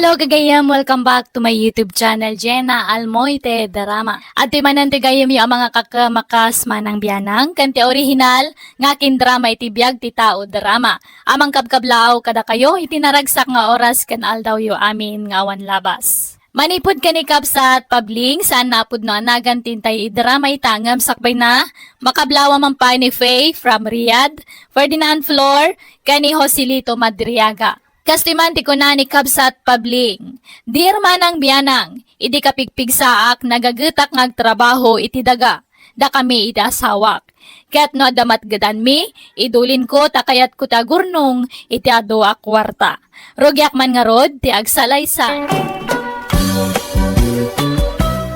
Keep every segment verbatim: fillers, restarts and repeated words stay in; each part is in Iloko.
Hello, gagayem. Welcome back to my YouTube channel, Jenna Almoite Drama. Adtoy manen ti gayyemyo a mga kakamakas, Manang Bianang, ken ti orihinal nga kindrama iti biag ti tao drama a mangkabkablaaw kadakayo iti naragsak nga oras ken aldawyo amin nga awan labas. Manipud ken ni Kabsat Pabling, saan nga pudno a nagan ti intay idrama ita ngem sakbayna, makablaaw man pay ni Faye from Riyadh, Ferdinand Flor, ken ni Joselito Madriaga. Kastoy man ti kuna ni Kabsat Pabling, "Dear Manang Bianang, idi kapigpigsaak, nagagetak nga agtrabaho iti daga, dakami iti asawak. Ket no adda matgedanmi, idulinko ta kayatko ti agurnong iti adu a kuarta. Rugiak man ngarud ti agsalaysay."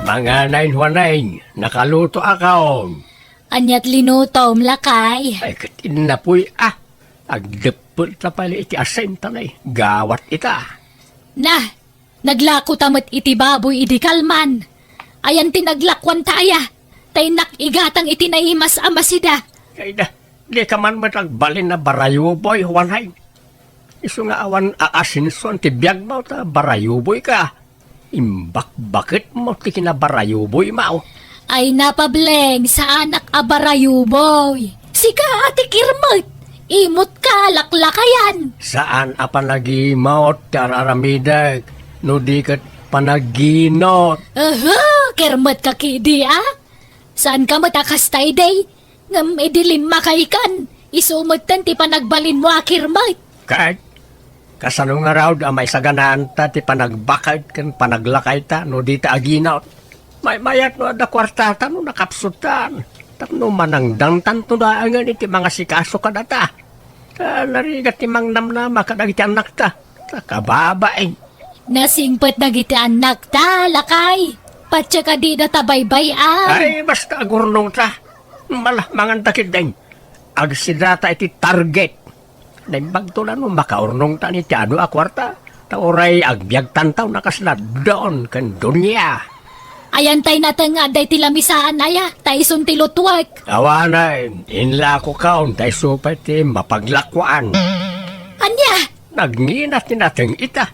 Manganayon, Juanayon, nakalutoakon. Aniat linutom, lakay? Ay, ket innapuy, ah. Agdeppel ta pay iti asin ta nay. Gawat ita. Na, naglako ta met iti baboy idi kalman. Ayan ti naglakuan ta aya, ta innak igatang iti naimas a masida. Ay da, di ka man met agbalin a barayuboy, Juanay. Isu nga awan aasinsuan ti biagmo ta barayuboy ka. Imbakbaketmo ti kinabarayuboymo. Ay na, Pableng, saanak a barayuboy. Sika a ti kirmet. Imot ka, laklakayan. Saan a panagimot ti ar-aramidek, no di ket panaginot. Aha, kirmet ka kidi, a? Saan ka met a kasta idi? Ngem idi limmakaykan, isu metten ti panagbalinmo a kirmet. Ket, kasano ngarud a maisaganaanta ti panagbaked ken panaglakayta no dita aginot? Maymayat no adda kuartata no nakapsutan. Tapno manangdangtanto laengen iti mangasikaso kadata. Ta narigat ti mangnamnama kadagiti annakta. Ta kababain. Nasingpet dagiti annakta, lakay. Patse kadida ta baybay-an. Ay, basta agurnongta. Mala, manganta ketdin. Agsidata iti target. Naimbagto la no makaurnongtan iti adu a kuarta. Ta uray agbiagtanto no kasla don ken donia. Ayan tay nateng nga adda iti lamisaan aya, ta isun ti lutwek. Awanen, inlakokon, ta isu pay ti mapaglakuan. Ania? Nagnginat ti nateng ita.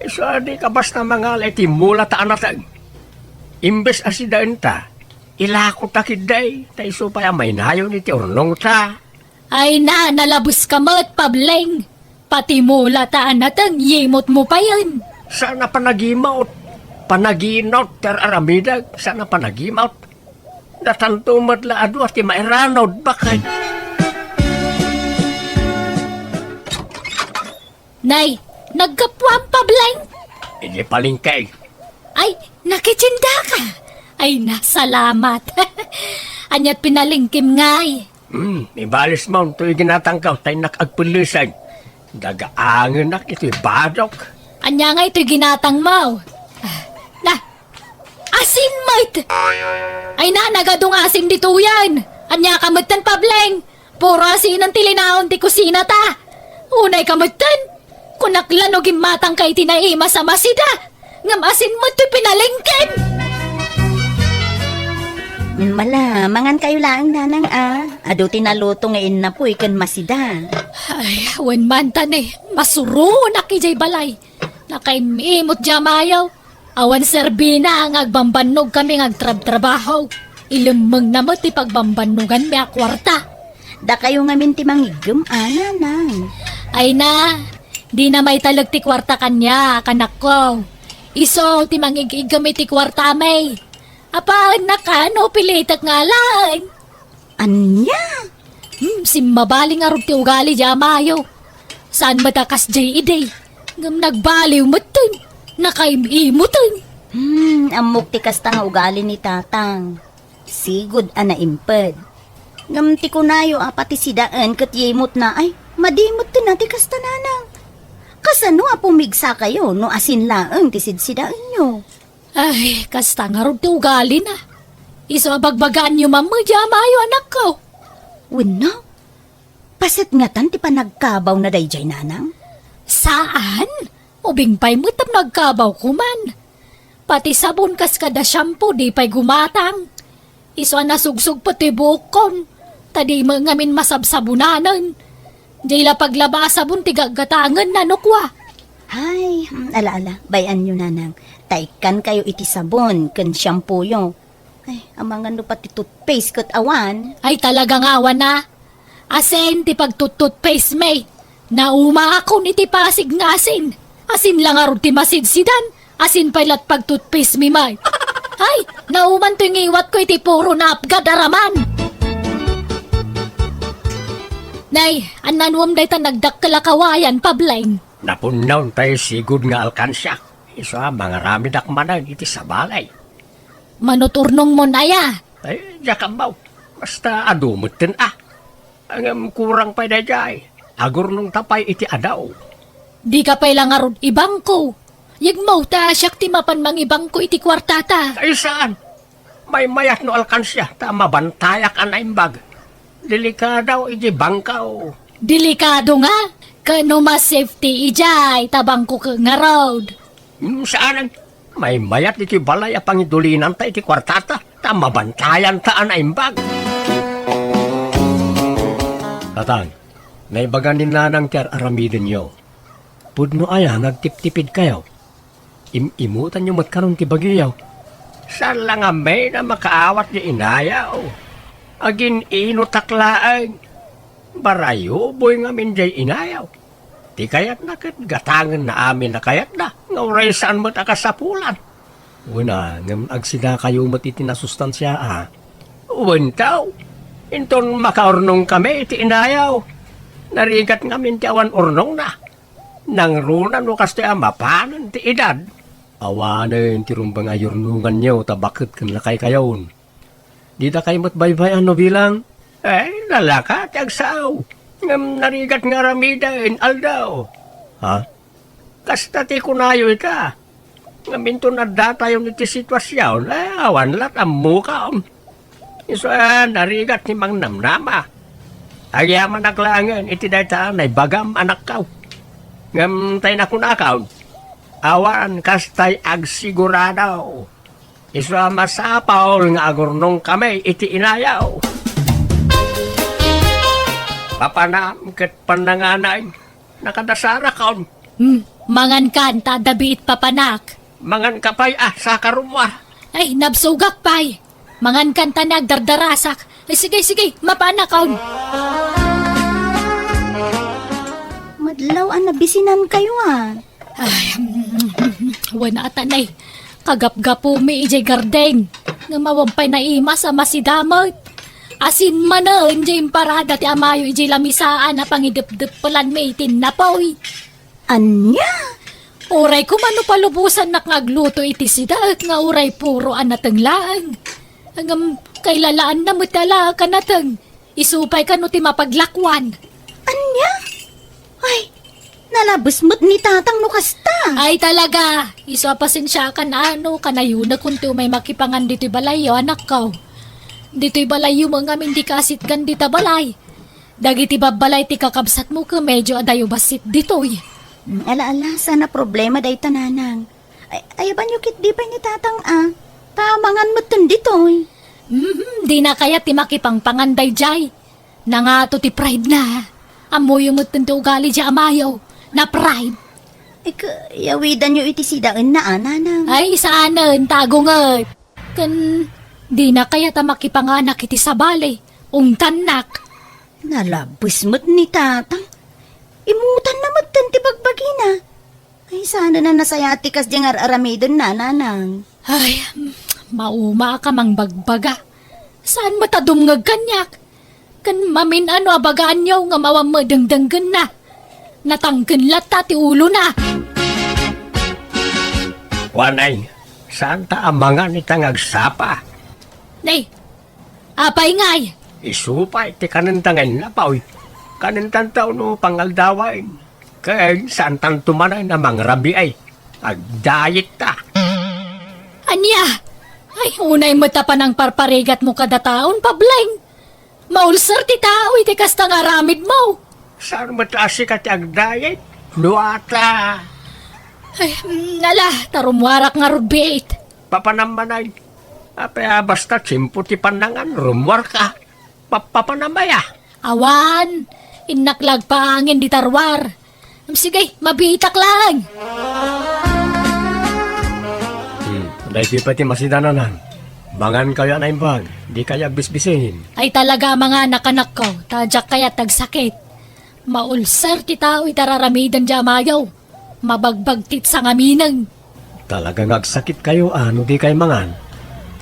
Isu a di ka basta mangala iti mulata a nateng. Imbes a sidaenta, ilakota ketdi, ta isu pay a mainayon iti urnongta. Ay na, nalabeska met, Pableng. Pati mulata a nateng, yimotmo payen. Saan a panagimot. Panaginot ti ar-aramidek, saan a panagimot. Datanto met la a dua ti mairanod, bakay. Nay, naggapuam, Pableng? Idi palengke. Ay, nakitindaka. Ay, nasalamat. Aniat pinalengkem, ngay? Hmm, ibalismo toy ginatangko, ta innak agpelleseg. Dagaangenak itoy badok. Ania ngay toy ginatangmo? Ah, na, asin met! Ay na, nagadong asin ditoyen! Ania ka metten, Pableng? Puro asinen ti linaon ti kusinata! Unay ka metten! Kunak la no gimmatangka iti naimas a masida, ngem asin met ti pinalengkem! Mala, mangankayo laeng, nanang, a. Adu ti naluto nga innapuy ken masida. Ay, wen man ta ne, masuronak idiay balay. Nakaim-imot diay amayo. Awan serbina nga agbambannogkami nga agtrabtrabaho. Ilemmengna met ti pagbambannoganmi a kuarta. Dakayo ngamin ti mangiggem, a, nanang. Ay na, dina maitalek ti kuarta kaniak, anakko. Isu ti mangig-iggem iti kuartami. Apaennaka no pilitek nga alaen. Ania? Hmm, simmabali ngarud ti ugali diay amayo. Saan met a kasdiay idi, ngem nagbaliw metten, nakaim-imoten. Hmm, ammok ti kasta nga ugali ni tatang. Sigud a naimped. Ngem ti kunayo a pati sidaen ket yimotna, ay, madi metten a ti kasta, nanang. Kasano a pumigsakayo no asin laeng ti sidsidaenyo? Ay, kasta ngarud ti ugalina. Isu a bagbagaanyo man met diay amayo, anakko. Wenno, paset ngatan ti panagkabawna daydiay, nanang? Saan? Ubing pay met tapno agkabawko man. Pati sabon kas kada shampoo, di pay gumatang. Isu a nasugsugpet ti buokkon, ta di met ngamin masabsabonanen. Diay la paglaba a sabon ti gaggatangenna no kua. Ay, mm, ala, ala, bay-anyo, nanang. Ta ikkankayo iti sabon ken shampooyo. Ay, amangan no pati toothpaste ket awan. Ay, talaga nga awan a. Asin ti pagtututpaste mi. Naumaakon iti Pasig nga asin. Asin la ngarud ti masidsidan. Asin pay lat pagtutpaste mi, may. Ay, nauman toy ngiwat ko iti puro naapgad a raman. Nay, annanuam dayta nagdakkel a kawayan, Pableng? Napunnaw tay sigud nga alkansia. Isu a mangaramidak manen iti sabali. Manuturnong mon aya? Ay, diak ammo. Basta adu metten a. Ngem kurang pay daydiay. Agurnong ta pay iti adaw. Di ka pay la ngarud ibangko. Yegmo ta siak ti mapan mangibangko iti kuartata. Ay, saan? Maymayat no alkansia ta mabantayak a naimbag. Delikado iti bangko. Delikado nga? Ken no mas safety idiay ta bangko ket ngarud. Hmm, saanen. Maymayat iti balay a pangidulinanta iti kuartata ta mabantayanta a naimbag. Tatang, naibagan ni nanang ti ar-aramidenyo. Pudno aya nga agtiptipidkayo? Im-imutanyo met karon ti bagiyo. Saan la ngamin a makaawat ti inayo. Agin-inutak laeng. Barayuboy ngamin diay inayo. Ti kayatna ket gatangenna amin a kayatna, nga uray saan met a kasapulan. Wen a, ngem agsidakayo met iti nasustansia a. Wen, taw. Inton makaurnongkami iti inayo. Narigat ngamin ti awan urnongna. Nangruna no kastoy a mapanen ti edad. Awanen ti rumbeng a yurnonganyo ta baket ken lakaykayon. Didakay met baybay-an no bilang? Ay, nalaka ti agsao. Ngem narigat nga aramiden, aldaw. Ha? Kasta ti kunayo ita. Ngem inton addatayon iti situasion, ay, awan lat ammokon. Isu a narigat ti mangnamnama. Agyamanak laengen iti dayta a naibagam, anakko. Ngem tay nakunakon, awan kastay agsigurado. Isu a masapul nga agurnongkami iti inayo. Papanam ket pannanganay, nakadasarakon. Hmm, mangankan ta adda biit papanak. Manganka pay a, saka rummuar. Ay, nabsogak pay. Mangankan ta ni agdardarasak. Ay, sige, sige, mapanakon. Madlaw a nabisinankayo a. Ay, wen a, tanay. Kagapgapumi idiay garden. Ngem awan pay naimas a masidamet. Asin manen diay imparada ti amayo idiay lamisaan a pangidepdeppelanmi iti napoy. Ania? Uray koma no palubosannak nga agluto iti sidaek nga uray puro a nateng laeng. Ngem kailalaanna met a laeng a nateng. Isu pay kano ti mapaglakuan. Ania? Ay, nalabes met ni tatang no kasta. Ay, talaga. Isu a pasensiakan a no, kanayonakon ti umay makipangan ditoy balayyo, anakko. Ditoy balayyo met ngamin ti kaasitgan dita balay. Dagiti babbalay ti kakabsatmo ket medyo adayo bassit ditoy. Mm, ala, ala, saan a problema dayta, nanang. Ay, ayabanyo ketdi pay ni tatang a. Ta mangan metten ditoy. Mhm, dina kayat ti makipangpangan daydiay. Nangato ti pride na. Ammoyo metten ti ugali diay amayo. Na-pride. Ika, yawidanyo iti sidaenna a, nanang. Ay, saanen, ta agunget. Ken dina kayat a makipanganak iti sabali, ungtannak. Nalabes met ni tatang. Imutanna metten ti bagbagina. Ay, saan a nasayaat ti kasdiay nga ar-aramiden, nanang. Ay, maumaak a mangbagbaga. Saan met a dumngeg kaniak? Ken mamin-ano a bagaanyo ngem awan met dengdenggenna. Natangken latta ti ulona. Kuanay, saan ta a mangan ita nga agsapa? Nay, apay ngay? Isu pay ti kanenta nga innapoy. Kanentanto no pangaldawen. Ken saantanto manen a mangrabii. Agdiet ta. Ania? Ay, unay met a panangparparigatmo kada taon, Pableng. Maulser ti tao iti kasta nga aramidmo. Saan met a sika ti agdiet? Nuata. Ay, mm, ala, ta rummuarak ngarud biit. Papanam manen. Apay a basta tiempo ti pannangan, rummuarka. Pa-, papanam aya? Awan, innak la agpaangin dita ruar. Sige, mabiitak laeng. Hmm, daytoy pay ti masidanan. Mangankayo a naimbag, dikayo agbisbisin. Ay talaga, manganak, anakko, ta diak kayat agsakit. Maulser ti tao iti ar-aramiden diay amayo. Mabagbagtit sangamineng. Talaga nga agsakitkayo a no dikay mangan.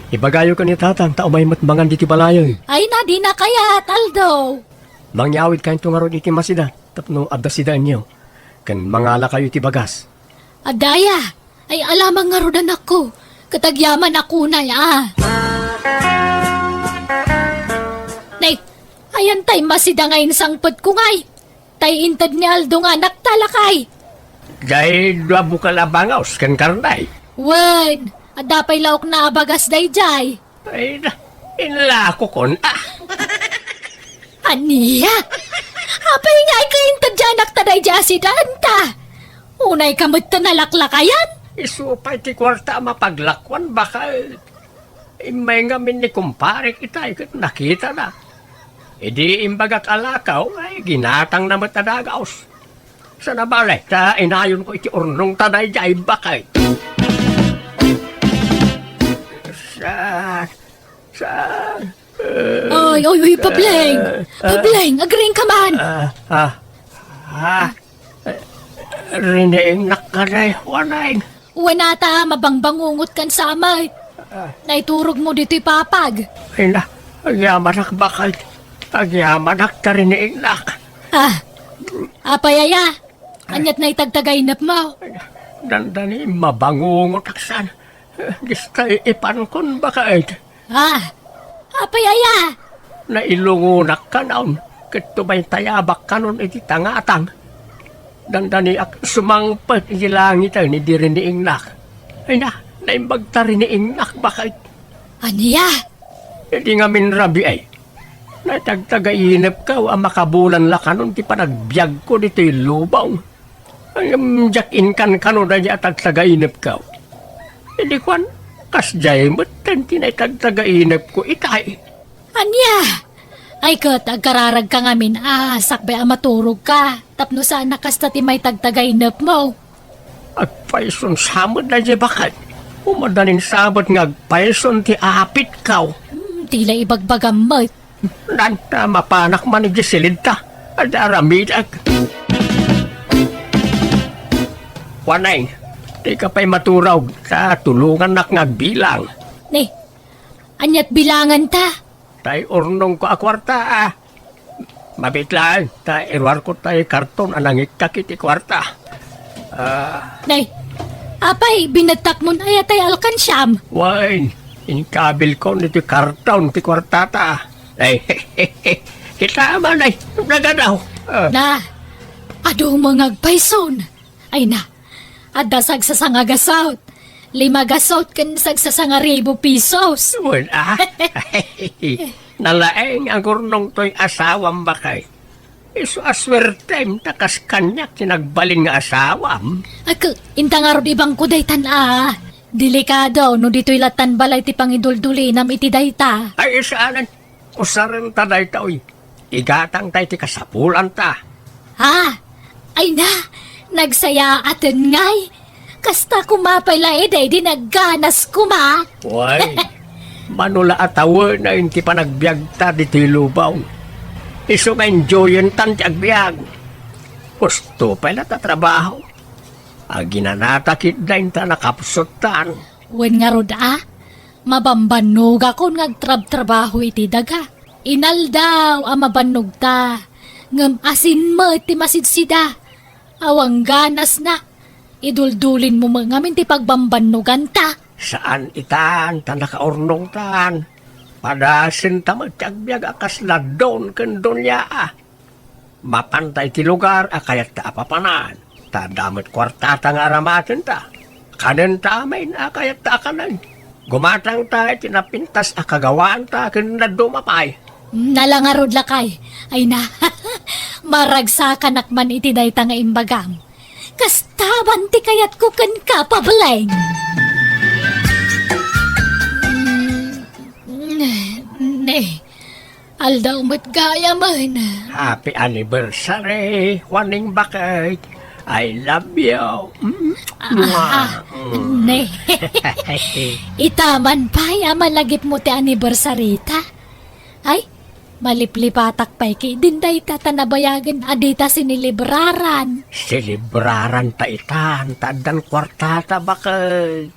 Ibagayo ken ni Tatang ta umay met mangan ditoy balayen. Ay na, dina kayat, Aldo. Mangyawidkayonto ngarud iti masida tapno adda sidaenyo, ken mangalakayo iti bagas. Adda aya? Ay, alamang ngarud, anakko, ket agyamanak unay a. Nay, ayan tay masida nga insangpetko ngay. Tay inted ni Aldo nga anakta, lakay. Diay dua bukal a bangaws ken karne. Wen, adda pay laokna a bagas daydiay. Ay, na, inlakokon, ah. Ania? Apay nga ay kainted diay anakta daydiay a sidaenta? Unay ka met ta nalaklakayan? Isu pay ti kuarta a mapaglakuan, baket. Immay ngamin ni kumparek itay ket nakitana. Idi imbagak a lakaw, ay, ginatangna met a dagaus. Saan a bale, ta inayonko iti urnongta daydiay, baket. Sa, sa, Ay, ay, ay, Pableng! Ah, ah. Pableng, agriingka man! Ah, ah, ah. Riniingnak kadi, Waneng? Wen ata, mabangbangungotkan sa met. Ah. Naiturogmo ditoy papag. Ay na, agyamanak, baket. Agyamanak ta riniingnak. Ah, apay aya? Ania't naitagtagainepmo? Dandani, mabangungotak san. Distay ipankon, baket. Ah, apay aya? Nailungonak kanon, ket tumaytayabak kanon iti tangatang. Dandaniak sumangpet iti langiten idi riniingnak. Ay na, naimbag ta riniingnak, baket. Ania? Idi ngamin rabii, naitagtagainepko a makabulan la kanon ti panagbiagko ditoy lubong. Ngem diak inkankano daydiay a tagtagainepko. Idi kuan, kasdiay metten ti naitagtagainepko itay. Ania? Ay ket, agkararagka ngamin a sakbay a maturogka, tapno saan a kasta ti maitagtagainepmo. Agpayson sa met daydiay, baket. Umadanin sa met nga agpayson ti apitko. Hmm, ti la ibagbagam met. Nanta, mapanak man idiay silidta. Adda aramidek. Waneng, dika pay maturog, ta tulongannak nga agbilang. Ni, ania't bilanganta? Tay urnongko a kuarta, ah. Mabiit laeng, ta iruarko tay karton a nangiktak iti kuarta. Ah. Nay, apay, binettakmon aya tay alkansiam? Wen, inkabilkon iti karton ti kuartata. Ay, kita man ay, nagadaw. Ah. Na, adu mo nga agpayson. Ay na, adda sagsasanga gasot, lima gasot ken sagsasanga ribu pisos. Wen, ah. Nalaeng a gurnong toy asawam, baket. Isu a suertem ta kas kaniak ti nagbalin nga asawam. Ak, inta ngarud ibangko daytan a. Delikado no ditoy lattan balay ti pangiduldulinam iti dayta. Ay, saanen. Usarenta dayta, uy. Igatangta iti kasapulanta. Ha? Ay na, nagsayaaten ngay. Kasta koma pay la idi, di nagganas koma. Way, mano la a tawen iti panagbiagta ditoy lubong. Isu nga enjoyentan ti agbiag. Husto pay la ta trabaho. Aginanata ketdi inta nakapsuttan. Wen ngarud a, mabambannogakon nga agtrabtrabaho iti daga. Inaldaw a mabannogta, ngem asin met ti masidsida. Awan ganasna, iduldulinmo met ngamin ti pagbambannoganta. Saan itan ta nakaurnongtan. Padasenta met ti agbiag a kasla don ken donia a. Mapanta iti lugar a kayatta a papanan, ta adda met kuartata nga aramatenta. Kanenta amin a kayatta a kanen. Gumatangta iti napintas a kagawaanta ken dadduma pay. Nala ngarud, lakay. Ay na, maragsakanak man iti dayta nga imbagam. Kasta man ti kayatko kenka, Pableng. Mm, ne, Aldaw met gayamen. Happy anniversary, Waneng baket. I love you. Mm. Ah, ne. Ita man pay a malagipmo ti anniversary ta. Ay, maliplipatak pay ketdin dayta ta nabayagen a dita sinelebraran. Selebraran ta itan, ta addan kuartata, baket.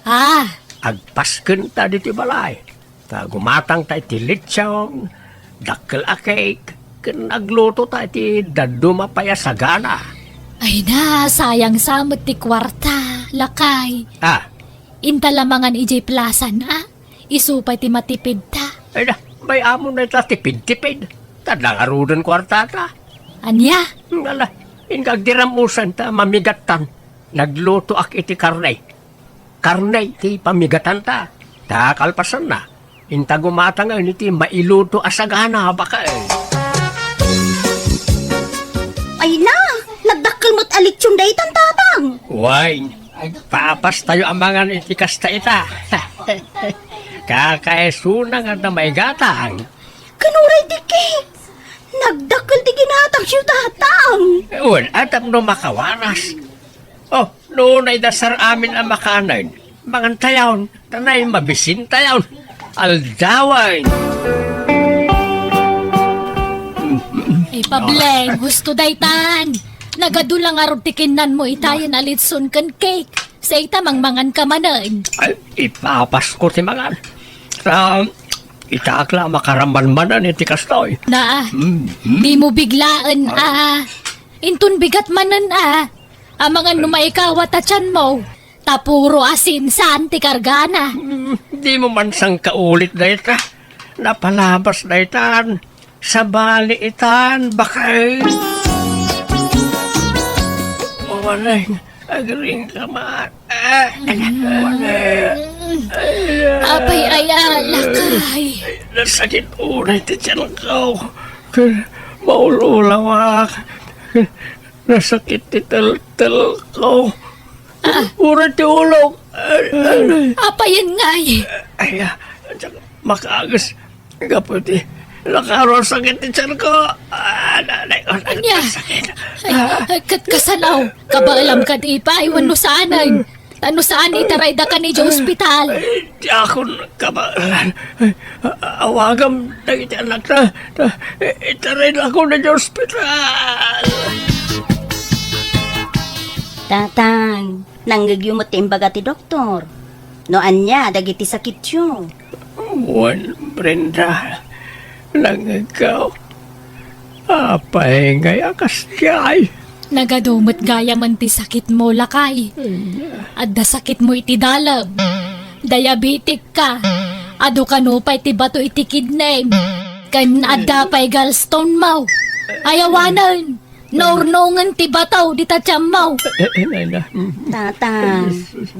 Ah. Agpaskenta ditoy balay. Ta gumatangta iti litson, dakkel a cake, ken aglutota iti dadduma pay a sagana. Ay na, sayang sa met ti kuarta, lakay. Ah. Inta la mangan idiay plasan, ah. Isu pay ti matipidta. Ay na, may amo na ita tipid-tipid. Ta nangaruden kuartata. Ania? Ala, inka agdiram usan ta mamigattan. Naglutoak iti karne. Karne ti pamigatanta. Ta kalpasanna, inta gumatangen iti mailuto a sagana, baket. Ay na, nagdakkel met a litson daytan, Tatang. Wen, papas tayo a mangan iti kasta ita. Kakaisuna nga adda maigatang. Ken uray ti cake. Nagdakkel ti ginatangyo, Tatang. Wen, a tapno makawaras. Oh, no naidasar amin a makanen, mangantayon, tanay mabisintayon. Aldawan. Ay, Pable, gusto daytan. Nagadu la ngarud ti kinnanmo itayen a litson ken cake. Sa ita mangmangan ka manen. Ay, ipapasko ti mangan. Ta, itaak la makaramanmanan iti kastoy. Na, mm, mm. Di mo biglaen, ah. Inton bigat manen, ah. Amangan no maikawa ta tianmo. Ta puro asin saan ti kargana. Mm, di mo man sangkaulit dayta. Napalabas daytan. Sabali itan, baket. Mawanen, agring ka man. Ah, mawanen. Ay, ah. Apay aya, lakay. Nasakit unay ti tiyanko. Maul-ulawak. Nasakit ti teltelko. Ah. Uray ti ulok. Ay, ay. Apayen ngay? Ay, ah, makaagas. Gapu ti nakaro sakit ti tiyanko. Ah, nanay ko, ania? Sakit. Ay, ah, ay, kat-, kasano? Kabaelam kad ipay, wenno saanen? Ano saan itarayda kan idiay ospital? Ay, diakon kabaelan. Ay, a-, awagam dagiti anakta. Ta, i-, itarayda ako na idiay ospital. Tatang, nangngegyo met ti imbaga ti doktor. No ania dagiti sakityo? Wen, Brenda, nangngegko. Apay ngay a kasdiay? Nagadu met gayamen ti sakitmo, lakay. Ania? Adda sakitmo iti dalem. Diabetic ka. Adu kano pay ti bato iti kidney. Ken adda pay gallstone mo. Ay awanen. Naurnongen ti bato dita tiammo. Eh, eh, nay na. Mm. Tatang,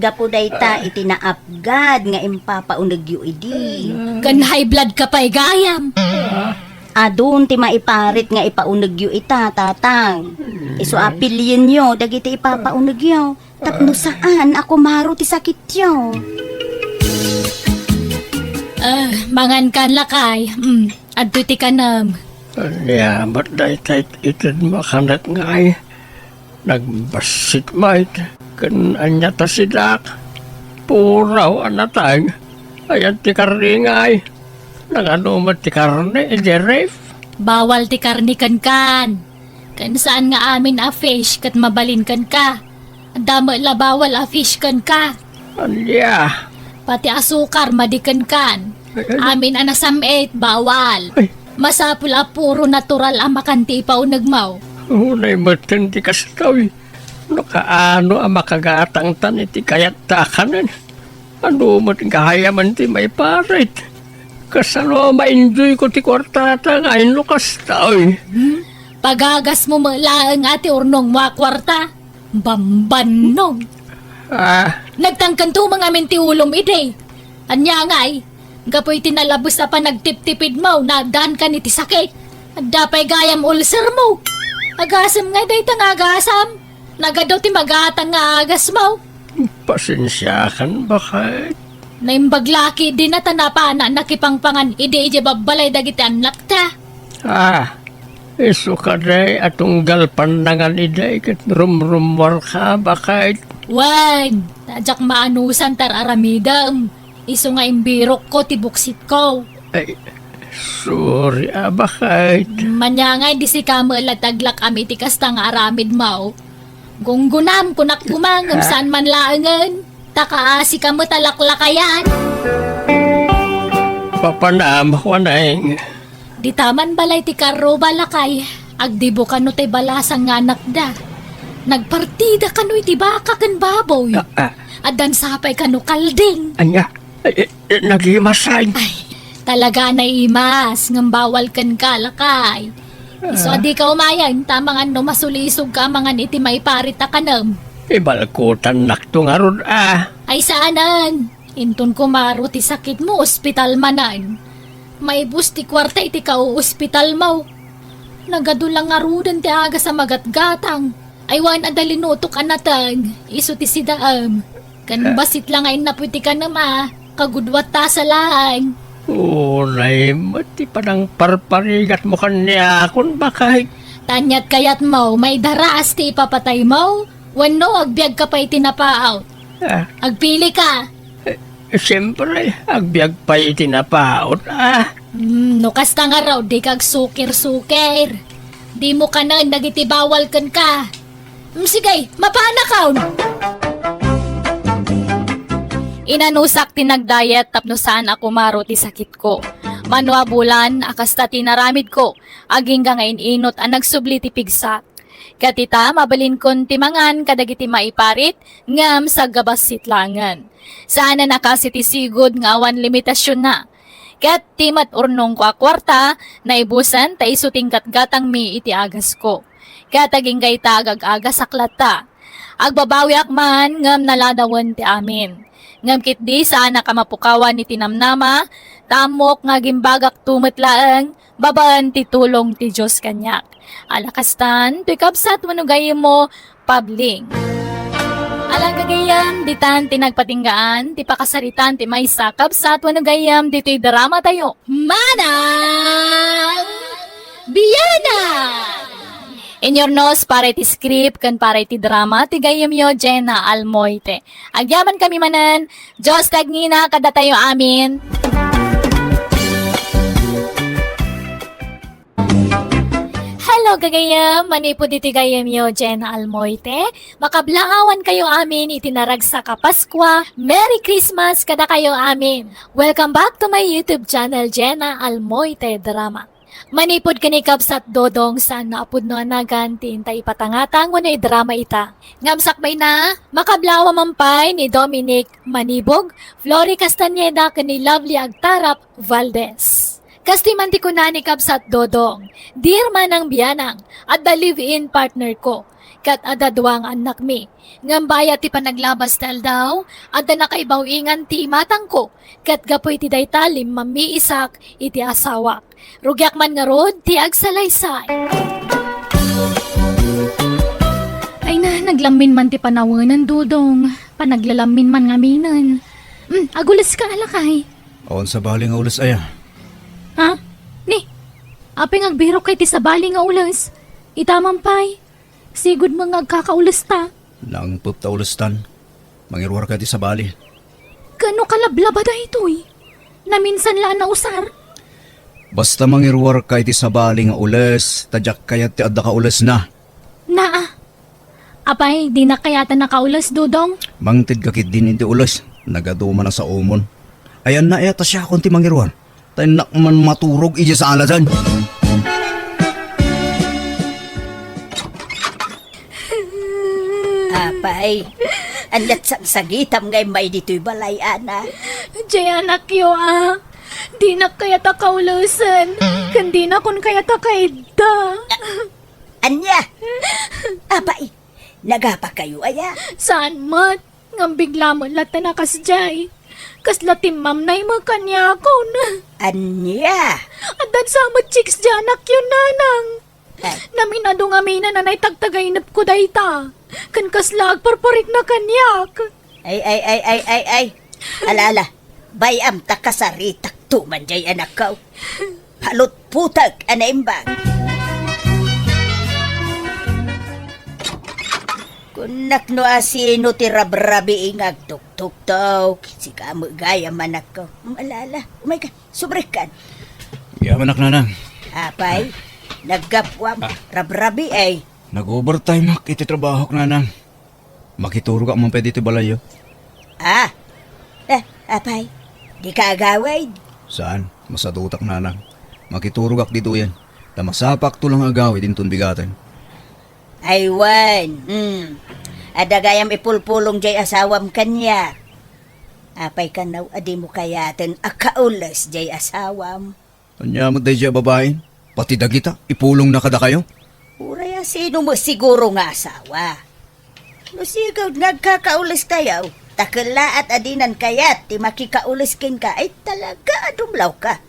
gapu dayta iti naapgad nga impapaunegyo idi. Ken high blood ka pay gayam. Adun ti maiparit nga ipaunegyo ita, Tatang. Isu a pilienyo dagiti ipapaunegyo. Tapno saan a kumaro ti sakityo. Ah, mangan kan, lakay. Mm, adtoy ti kanem. Ania met dayta it-, ited makanet ngay? Nagbassit met. Ken ania ta sidak? Puraw a nateng. Ayan ti karne ngay. Nagadu met ti karne idiay ref? Bawal ti karne kenkan. Ken saan nga amin a fish ket mabalin kenka. Adda met la bawal a fish kenka. Ania? Pati asukar, madi kenkan. Ay, ay. Amin a nasam-it, bawal. Ay. Masapul a puro natural a makan ti ipaunegmo. Unay metten ti kastoy. No kaano a makagatangtan iti kayatta a kanen. Adu met gayamen ti maiparit. Kasano a ma-enjoy ko ti kuartata nga inno kastoy? Hmm? Pagagasmo met laeng a ti urnongmo a kuarta. Bambannog. Ah. Nagtangken tumeng amin ti ulom idi. Ania ngay? Gapu iti nalabes a panagtiptipidmo, naaddaankan iti sakit. Adda pay gayam ulcermo. Agasem ngay dayta nga agasam. Nagadu ti magatang nga agasmo. Pasensiakan, baket. Naimbag la ketdin a ta napana nakipangpangan idi idiay babbalay dagiti annakta. Ah, Isu kadi a tunggal pannangan idi ket rumrummuarka, baket. Wen, ta diak maanusan ti ar-aramidem. Isu nga imbirokko ti buksitko. Ay, sorry a, baket. Maniangay di sika met la ti aglak-am iti kasta nga aramidmo. Gunggunam, kunak koma, ngem saan man laengen. Ta kaasika met a laklakayan. Papanam, Juaneng. Dita man balay ti karruba, lakay, agdibo kano ti balasang nga anakda. Nagpartida kano iti baka ken baboy. Ah, ah. Addan sapay kano kalding. Ania? Eh, eh, eh, nagimasan. Ay, talaga naimas, ngem bawal kenka, lakay. Isu a dika umayen, ta amangan no masulisogka amangan iti maiparit a kanem. Ibalkutannakto ngarud a. Ay, saanen. Inton kumaro ti sakitmo, ospital manen. Maibus ti kuarta iti kauospitalmo. Nagadu la ngaruden ti agas a magatgatang. Ay, wen adda linutok a nateng, isu ti sidaem. Ken bassit la nga innapo iti kanem a, kagudwatta sa laeng. Unay met ti panangparparigatmo kaniakon, baket. Ta aniat kayatmo, maidaras ti ipapataymo? Wenno agbiagka pay iti napaut? Ah. Agpilika. Eh, siempre, agbiag pay iti napaut, ah. Hmm, no kasta ngarud, dika agsukir-sukir. Dimo kanen dagiti bawal kenka. Hmm, sige, mapanakon! Inanusak ti nagdayet tapno saan a kumaro ti sakitko. Mano a bulan a kasta ti inaramidko, agingga nga in-inut a nagsubli ti pigsak. Ket ita, mabalinkon ti mangan kadagiti maiparit, ngem saggabassit laengen. Saanen a kas iti sigud nga awan limitasionna. Ket ti met urnongko a kuarta, naibusen ta isu ti inggatgatangmi iti agasko. Ket agingga ita agag-agasak latta. Agbabawiak man, ngem naladawen ti amin. Ngem ketdi saanak a mapukawan iti namnama, ta ammok nga agimbagakto met laeng, babaen ti tulong ti Dios kaniak. Ala kastan, toy kabsat wenno gayyemmo, Pabling. Ala gagayyem, ditan ti nagpatinggaan, ti pakasaritaan ti maysa, kabsat wenno gayyem, ditoy drama tayo. Manang Biana! Inurnos para iti script ken para iti drama ti gayyemyo, Jenna Almoite. Agyamankami manen, Dios ti agngina kadatayo amin. Hello, gagayyem! Manipud iti gayyemyo, Jenna Almoite, makablaawan kayo amin iti naragsak a Paskua. Merry Christmas kadakayo amin! Welcome back to my YouTube channel, Jenna Almoite Drama. Manipud ken ni Kabsat Dodong, saan nga a pudno a nagan ti inta ipatangatang wenno idrama ita. Ngem sakbayna, makablaawa man pay ni Dominic Manibog, Flory Castañeda ken ni Lovely Agtarap Valdez. Kastoy man ti kuna ni Kabsat Dodong, "Dear Manang Bianang, adda live-in partner ko, ket adda dua nga annakmi. Ngem bayat ti panaglabas ti aldaw, adda nakaibaw-ingan ti imatangko, ket gapu iti dayta, limmammiisak iti asawak. Rugiak man ngarud ti agsalaysay." Ay na, naglammin man ti panawenen, Dodong. Panaglalammin man ngaminen. Hmm, aguleska, lakay. Awan sabali nga ules aya. Ha? Ni, apay nga agbirokka iti sabali nga ules? Ita man pay, sigud met nga agkakaulesta. Nangpep ta ulestan. Mangiruarka iti sabali. Ket no kalablaba daytoy? Naminsan la a nausar? Basta mangiruarka iti sabali nga ules, ta diak kayat ti adda kaulesna. Naa. Apay, dinak kayat a nakaules, Dodong? Mangtedka ketdin iti ules. Nagadu man a saomon. Ayanna aya ta siakon ti mangiruar. Ta innak man maturog idiay sala diay. Apay, ania't sagsagitam nga immay ditoy balay, Ana? Diay anakyo, a. Dinak kayat a kaulesen, ken dinakon kayat a kaidda. Ania? Apay, nagapakayo aya? Saan met, ngem bigla met latta a kasdiay. Kasla timmamnay met kaniakon. Ania? Addan sa met chicks diay anakyo, Nanang. Ay. Naminadu ngaminen a naitagtagainepko dayta. Ken kasla agparparikna kaniak. Ay, ay, ay, ay, ay, ay. Ala, ala. Bay-am ta kasaritakto man diay anakko. Palutputek a naimbag. Unnak no asino ti rabrabii nga agtuktuktok. Sika met gayam, anakko. Ala, ala, umayka, subrekkan. Yamanak, nanang. Apay, naggapuam, Ah. rabrabii. Nag-overtime ak iti trabahok, nanang. Makiturogak man pay ditoy balayyo. Ah, eh, apay, dika agawid? Saan, masadutak, nanang. Makiturogak ditoyen. Ta masapakto lang agawid inton bigaten. Ay wen, hmm. Adda gayam ipulpulong jay asawam kaniak. Apay kano a dimo kayaten a kaules jay asawam? Ania met daydiay a babaen? Pati dagita, ipulongna kadakayo? Uray a sino met siguro nga asawa? No sigud nga agkakauleskayo, ta kellaat a dinan kayat ti makikaules kenka, ay talaga a dumlawka.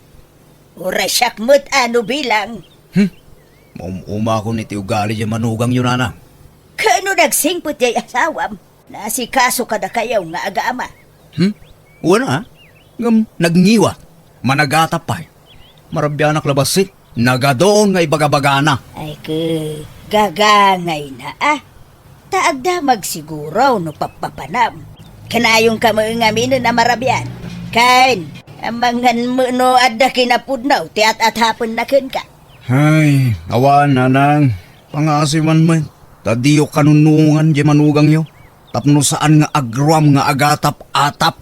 Uray siak met a no bilang. Hmm? Maum-umakon iti ugali diay manugangyo, nanang. Kano nagsingpet diay asawam? Naasikaso kadakayo nga agama. Hmm? Wen a? Ngem nagngiwak. Managatap pay. Marabianak la bassit. Nagadun nga ibagabagana. Ay, ke, gagangayna, ah. Ta agdamag siguro no pappapanam. Kanayonka met ngaminen a marabian. Ken, amangan met no adda kinapudno ti at-atapenna kenka. Ay, awan, nanang. Pangasiwan met. Ta diyo kanunongan diay manugangyo. Tapno saan nga agruam nga agatap-atap.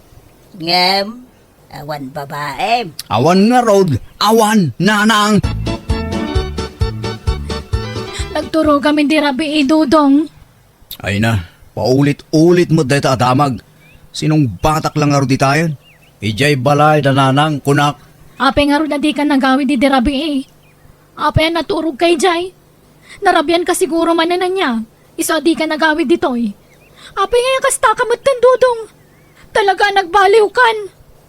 Ngem, awan babaem. Awan ngarud, awan, nanang. Nagturogam iti rabii, Dodong. Ay na, paulit-ulit met dayta a damag. Sinungbatak la ngarud ditayen. Idiay balay da nanang, kunak. Apay ngarud a dika nagawid iti rabii? Apay a naturogka idiay? Narabianka siguro manen ania? Isu a dika nagawid ditoy. Apay ngay a kastaka metten, Dodong? Talaga a nagbaliwkan.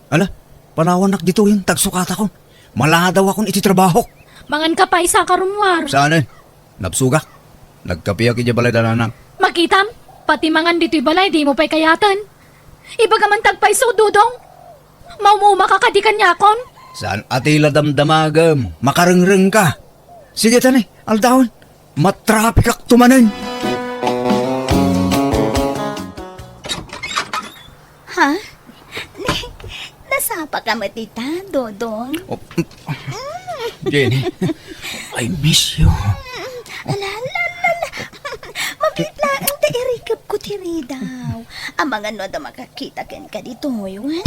Ala, panawannak ditoyen ta agsukatakon. Maladawakon iti trabahok. Manganka pay, saka rummuar. Saanen? Nabsogak. Nagkapiak idiay balay da nanang. Makitam, pati mangan ditoy balay, dimo pay kayaten. Ibagam man ta agpayso, Dodong. Maum-umaka kadi kaniakon? Saan a ti la damdamagem? Makarengrengka. Sige, tani, aldawen. Matrapikakto manen. Ha? Nasapaka met ita, Dodong? Oh, Jenny, I miss you. Ala, ala, ala, ala. Mabiit laeng ta irikepko ti ridaw. Amangan no adda makakita kenka ditoy, wen?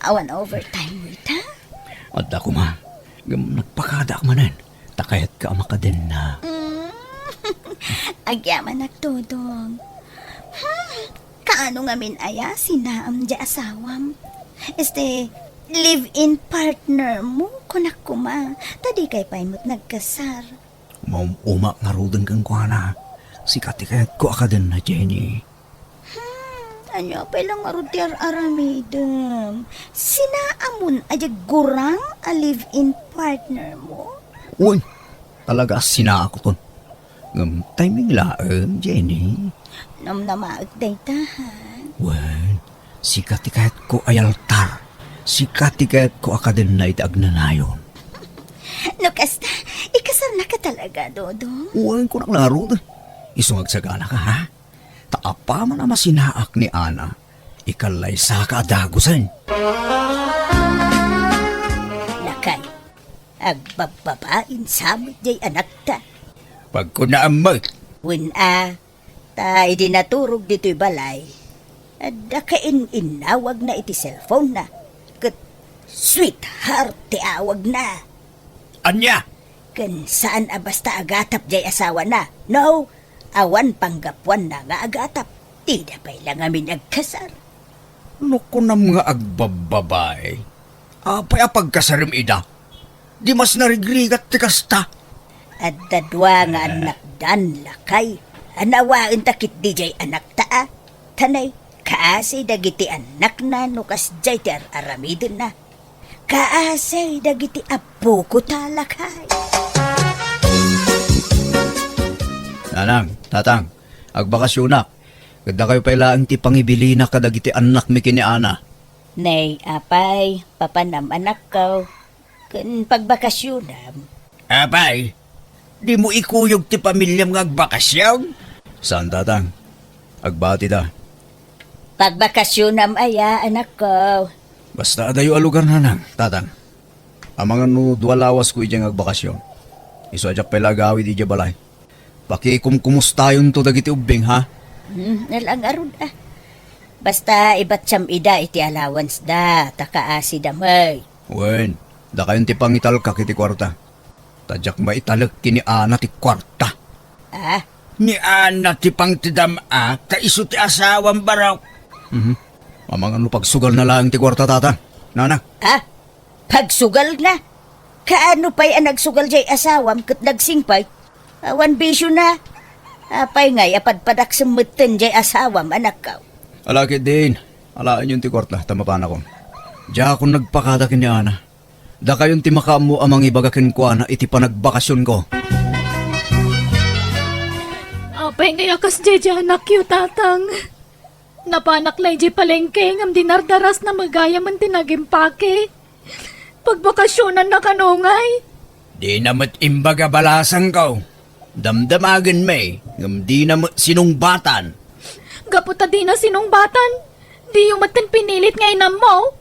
Awan overtime mo ita? Adda koma. Ngem nagpakadaak manen. Ta kayatka a makadenna. Mm. Agyamanak, Dodong. Hmm. Kaano ngamin aya sinaam diay asawam? Este, live-in partner mo, kunak koma, ta dikay pay met nagkasar. Maum-umak ngaruden kenkuana. Sika ti kayatko a kadenna, Jenny. Hmm, ania pay la ngarud ti ar-aramidem? Sinaamon a diay gurang a live-in partner mo? Wen, talaga a sinaakon. Ngem timing laeng, Jenny. Namnamaek dayta, ha? Wen, sika ti kayatko a yaltar. Sika ti kayatko a kadenna iti agnanayon. No kasta, ikasarnaka talaga, Dodong? Wen, kunak ngarud. Isu nga agsaganaka, ha? Ta apaman a masinaak ni Ana, ikallaysaka a dagusen. Lakay, agbabbabain sa met diay anakta. Pagkunaam met. Wen a, ta idi naturog ditoy balay, adda kain-innawagna iti cellphone-na, ket sweetheart ti awagna. Ania? Ken saan a basta agatap diay asawana. No, awan panggapuanna nga agatap. Dida pay la ngamin agkasar. No kunam nga agbabbabae, apay a pagkasarem ida? Di mas narigrigat ti kasta. Adda dua nga annakdan, lakay. Anawaenta ketdi diay anakta a. Tanay, kaasi dagiti annakna no kasdiay ti ar-aramidenna. Kaasi dagiti appoko ta, lakay. Nanang, tatang, agbakasionak. Ket dakayo pay laeng ti pangibilinak kadagiti annakmi ken ni Ana. Nay, apay, papanam, anakko, ken pagbakasionam. Apay, Dimo ikuyog ti pamiliam nga agbakasyon? Saan, Tatang. Agbati da. Pagbakasyonam aya, anakko? Basta adayo a lugar, Nanang, Tatang. Amangan no dua lawasko idiay nga agbakasyon. Isu a diak pay la agawid idiay balay. Pakikumkumustayonto dagiti ubbing, ha? Hmm, nalaang ngarud, ah. Basta ibatiam ida iti allowance da, ta kaasi da met. Wen, dakayon ti pangitalkak iti kuarta. Ta diak maitalek ken ni Ana ti kuarta. Ah? Ni Ana ti pangtedam-ak, ta isu ti asawam, barok. Mhm. Amangan no pagsugalna laeng ti kuarta, Tatang. Nanang. Ah? Pagsugalna? Kaano pay a nagsugal diay asawam ket nagsingpet? Awan bisiona. Apay ngay a padpadaksem metten diay asawam, anakko? Ala ketdin, alaenyon ti kuarta, ta mapanakon. Diakon nagpakada ken ni Ana. Dakayon ti makaammo a mangibaga kenkuana iti panagbakasionko. Apay ngay a kasdiay diay anakyo, Tatang? Napanak la idiay palengke ngem dinardarasna met gayamen ti nagimpake. Pagbakasionanna kano ngay? Dina met imbaga balasangko. Damdamagenmi, ngem dina met sinungbatan. Gapu ta dina sinungbatan, diyo metten pinilit nga inammo.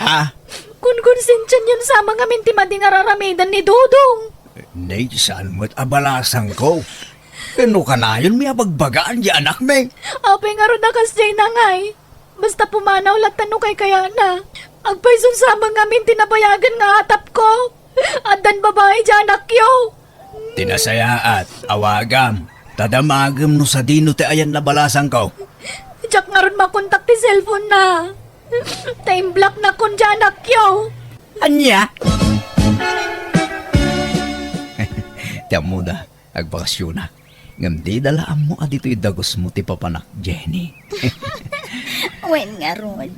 Ha? Konkonsensianyon sa amin ti madi nga ar-aramiden ni Dodong. Nay, saan met a balasangko? Ken no kanayonmi a bagbagaan diay anakmi? Apay ngarud a kasdiay ngay? Basta pumanaw latta no kaykayatna. Agpayson sa amin ti nabayagen nga atapko. Addan babai diay anakyo. Ti nasayaat, awagam. Ta damagem no sadino ti ayanna balasangko. Diak ngarud makontak ti cellphone-na. Ta imblocknakon diay anakyo. Ania? Ti ammoda, agbakasionak. Ngem dida la ammo a ditoy dagusmo ti papanak, Jenny. Wen ngarud.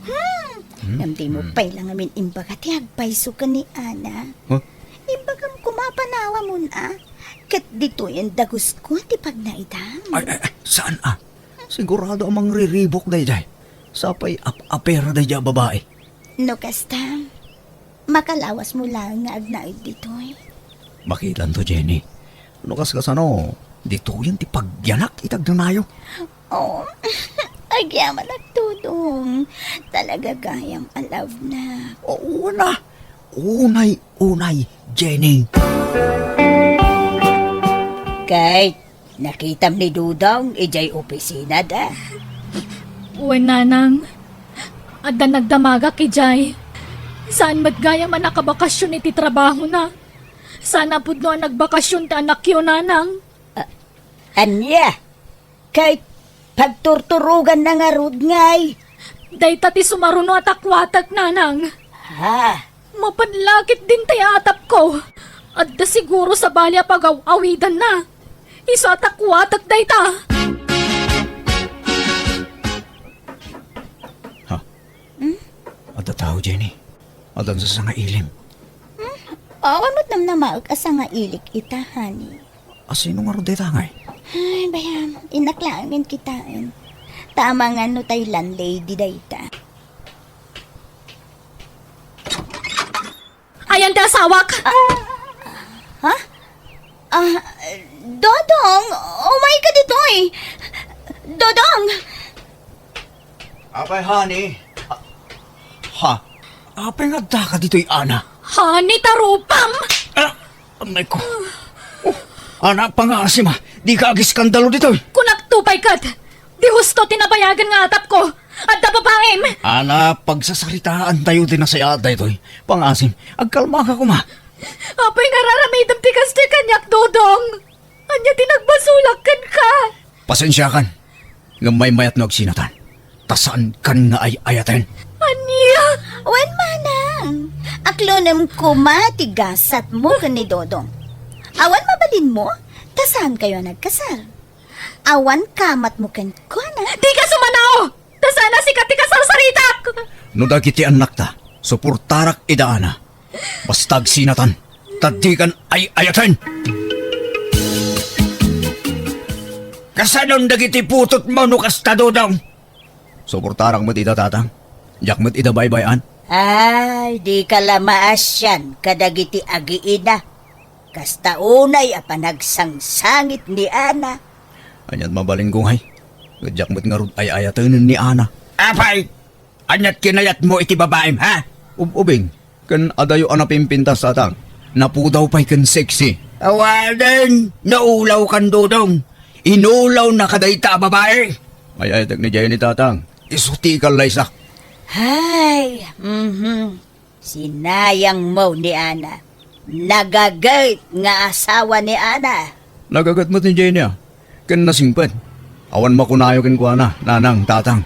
Hmm. Hmm, ngem dimo hmm. pay la ngamin imbaga ti agpayso ken ni Ana. Huh? Imbagam koma panawamon a. Ket ditoyen dagusko ti pagnaidam. Ay, ay, ay, saan a? Sigurado a mangriribuk daydiay. Sapay ap-apera daydiay a babai. No kasta, makalawasmo laeng nga agnaed ditoy. Makitanto, Jenny. No kas-, kasano, ditoyen ti pagyanak iti agnanayon. Oh, agyamanak, Dodong. Talaga gayam a love-nak. Oo na. Unay, unay, Jenny. Kay, nakitam ni Dodong idiay opisinada. Wen, Nanang. Adda nagdamagak idiay. Saan met gayam a nakabakasyon iti trabahona. Saan a pudno a nagbakasyon ti anakyo, Nanang. Ah, ania? Ket pagturturoganna ngarud ngay? Dayta ti sumaruno a takuatek, Nanang. Ha? Mapan la ketdin ti atapko. Adda siguro sabali a pagaw-awidanna. Isu a takuatek dayta. Ha? Hmm? Adda tao, Jenny. Addan sasangailim. Hmm? Awan met namnamaek a sangailik ita, honey. A, sino ngarud dayta ngay? Ay, bayam, innak laeng kitaen. Ta amangan no tay landlady dayta. Ayan ti asawak! Ah, ha? Ah, Dodong, umayka ditoy! Dodong! Apay, honey? Ha? Apay nga addaka ditoy, Ana? Honey, tarupam! Ah, amay ko. Oh, Ana, pangasim a. Dika agiskandalo ditoy. Kunakto pay ket, di husto ti nabayagen nga atapko. Adda babaim. Ana, pagsasaritaantayo ti nasayaat daytoy. Pangasim, agkalmaka koma. Apay nga ar-aramidem ti kasta kaniak, Dodong? Ania ti nagbasolak kenka? Pasensiakan, ngem maymayat no agsinatan, ta saankan nga ay-ayaten. Ania? Wen, manang, aklonem koma ti gasatmo ken ni Dodong. Awan mabalinmo, ta saankayo a nagkasar. Awan kamatmo kenkuana. Dika sumanao! Ta saan a sika ti kasarsaritak! No dagiti annakta, suportarak ida, Ana. Basta agsinatan, ta dikan ay-ayaten! Kasanon dagiti putotmo no kasta, Dodong? Suportarak met ida, Tatang. Diak met ida baybay-an. Ay, dika la maasian kadagiti agiina. Kasta unay a panagsangsangit ni Ana. Aniat mabalin, Gungay? Diak met ngarud ay-ayatenen ni Ana. Apay, aniat kinayatmo iti babaim, ha? Ub-, ubing, ken adayo a napimpintas, Tatang. Napudaw pay ken sexy. Awanen, naulawkan, Dodong. Inulawna kadayta a babai. Ay-ayatek ni Jenny, Tatang. Isu ti ikallaysa. Hay, mhm. Sinayangmo ni Ana. Nagaget nga asawa ni Ana. Nagaget met ni Jenny, a. Ken nasingpet. Awan makunayo kenkuana, nanang, tatang.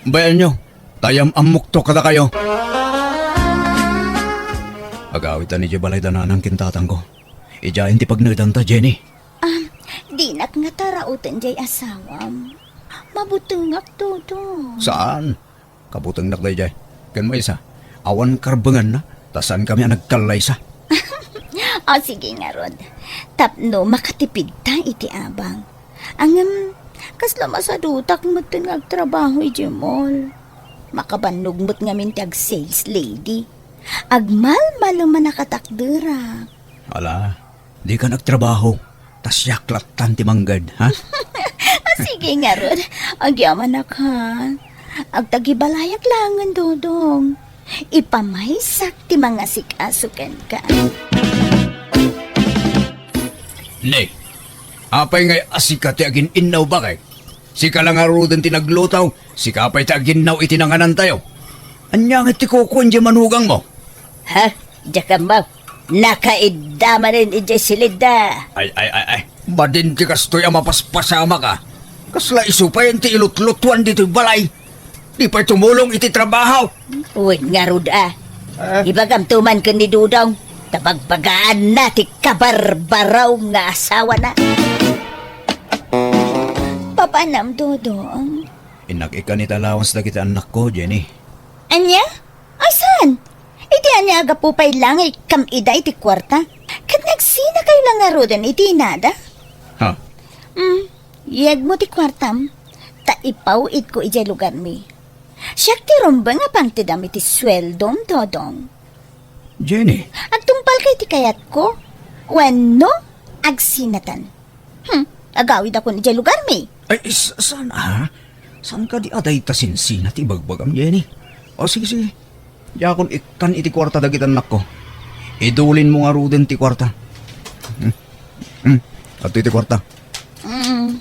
Bayanyo, ta yam-ammokto kadakayo. Agawidtan idiay balay da nanang ken tatangko. Idiayen ti pagnedanta, Jenny. Ah, dinak ngata rauten diay asawam. Mabutengak, Dodong. Saan? Kabutengnak daydiay. Ken maysa, awan karbenganna, ta saankami a nagkallaysa. O, sige ngarud. Tapno makatipidta iti abang. Ngem, kasla masadutak metten nga agtrabaho idiay mall. Makabannog met ngamin ti ag-sales lady. Agmalmaleman a katakderak. Ala, dika agtrabaho, ta siak lattan ti mangged, ha? Ah, sige ngarud, agyamanak, ha? Agtagibalayak laengen, Dodong. Ipamaysak ti mangasikaso kenka. Ne, apay ngay a sika ti agin-innaw, bakit? Sika la ngaruden ti nagluto, sika pay ti aginnaw iti nanganantayo. Ania ngay ti kukuan diay manugangmo? Ha? Diak ammo. Nakaidda manen idiay silidda. Ay, ay, ay, ay. Madin ti kastoy a mapaspasamak, a. Kasla isu pay ti ilutlutuan ditoy balay. Di pay tumulong iti trabaho. Wen ngarud, a. Ah. Ibagamto man ken ni Dodong, ta bagbagaanna ti kabarbaraw nga asawana. Papanam, Dodong? Innak ikkan iti allowance dagiti annakko, Jenny. Ania? Ay, saan? Iti ania a gapu pay la nga ikkam ida iti kuarta? Ket nagsinakayo la ngaruden iti inada? Ha? Mm, yegmo ti kuartam, ta ipaw-itko idiay lugarmi. Siak ti rumbeng a pangtedam iti sueldom, Dodong. Jenny. Agtungpalka iti kayatko? Wenno agsinatan? Hmm, agawidakon idiay lugarmi. Ay, s-, saan, a? Saan kadi a dayta sinsina ti ibagbagam, Jenny? O, sige, sige. Diakon ikkan iti kuarta dagiti annakko. Idulinmo ngaruden ti kuarta. Hmm. Hmm. Adto iti kuarta. Mm.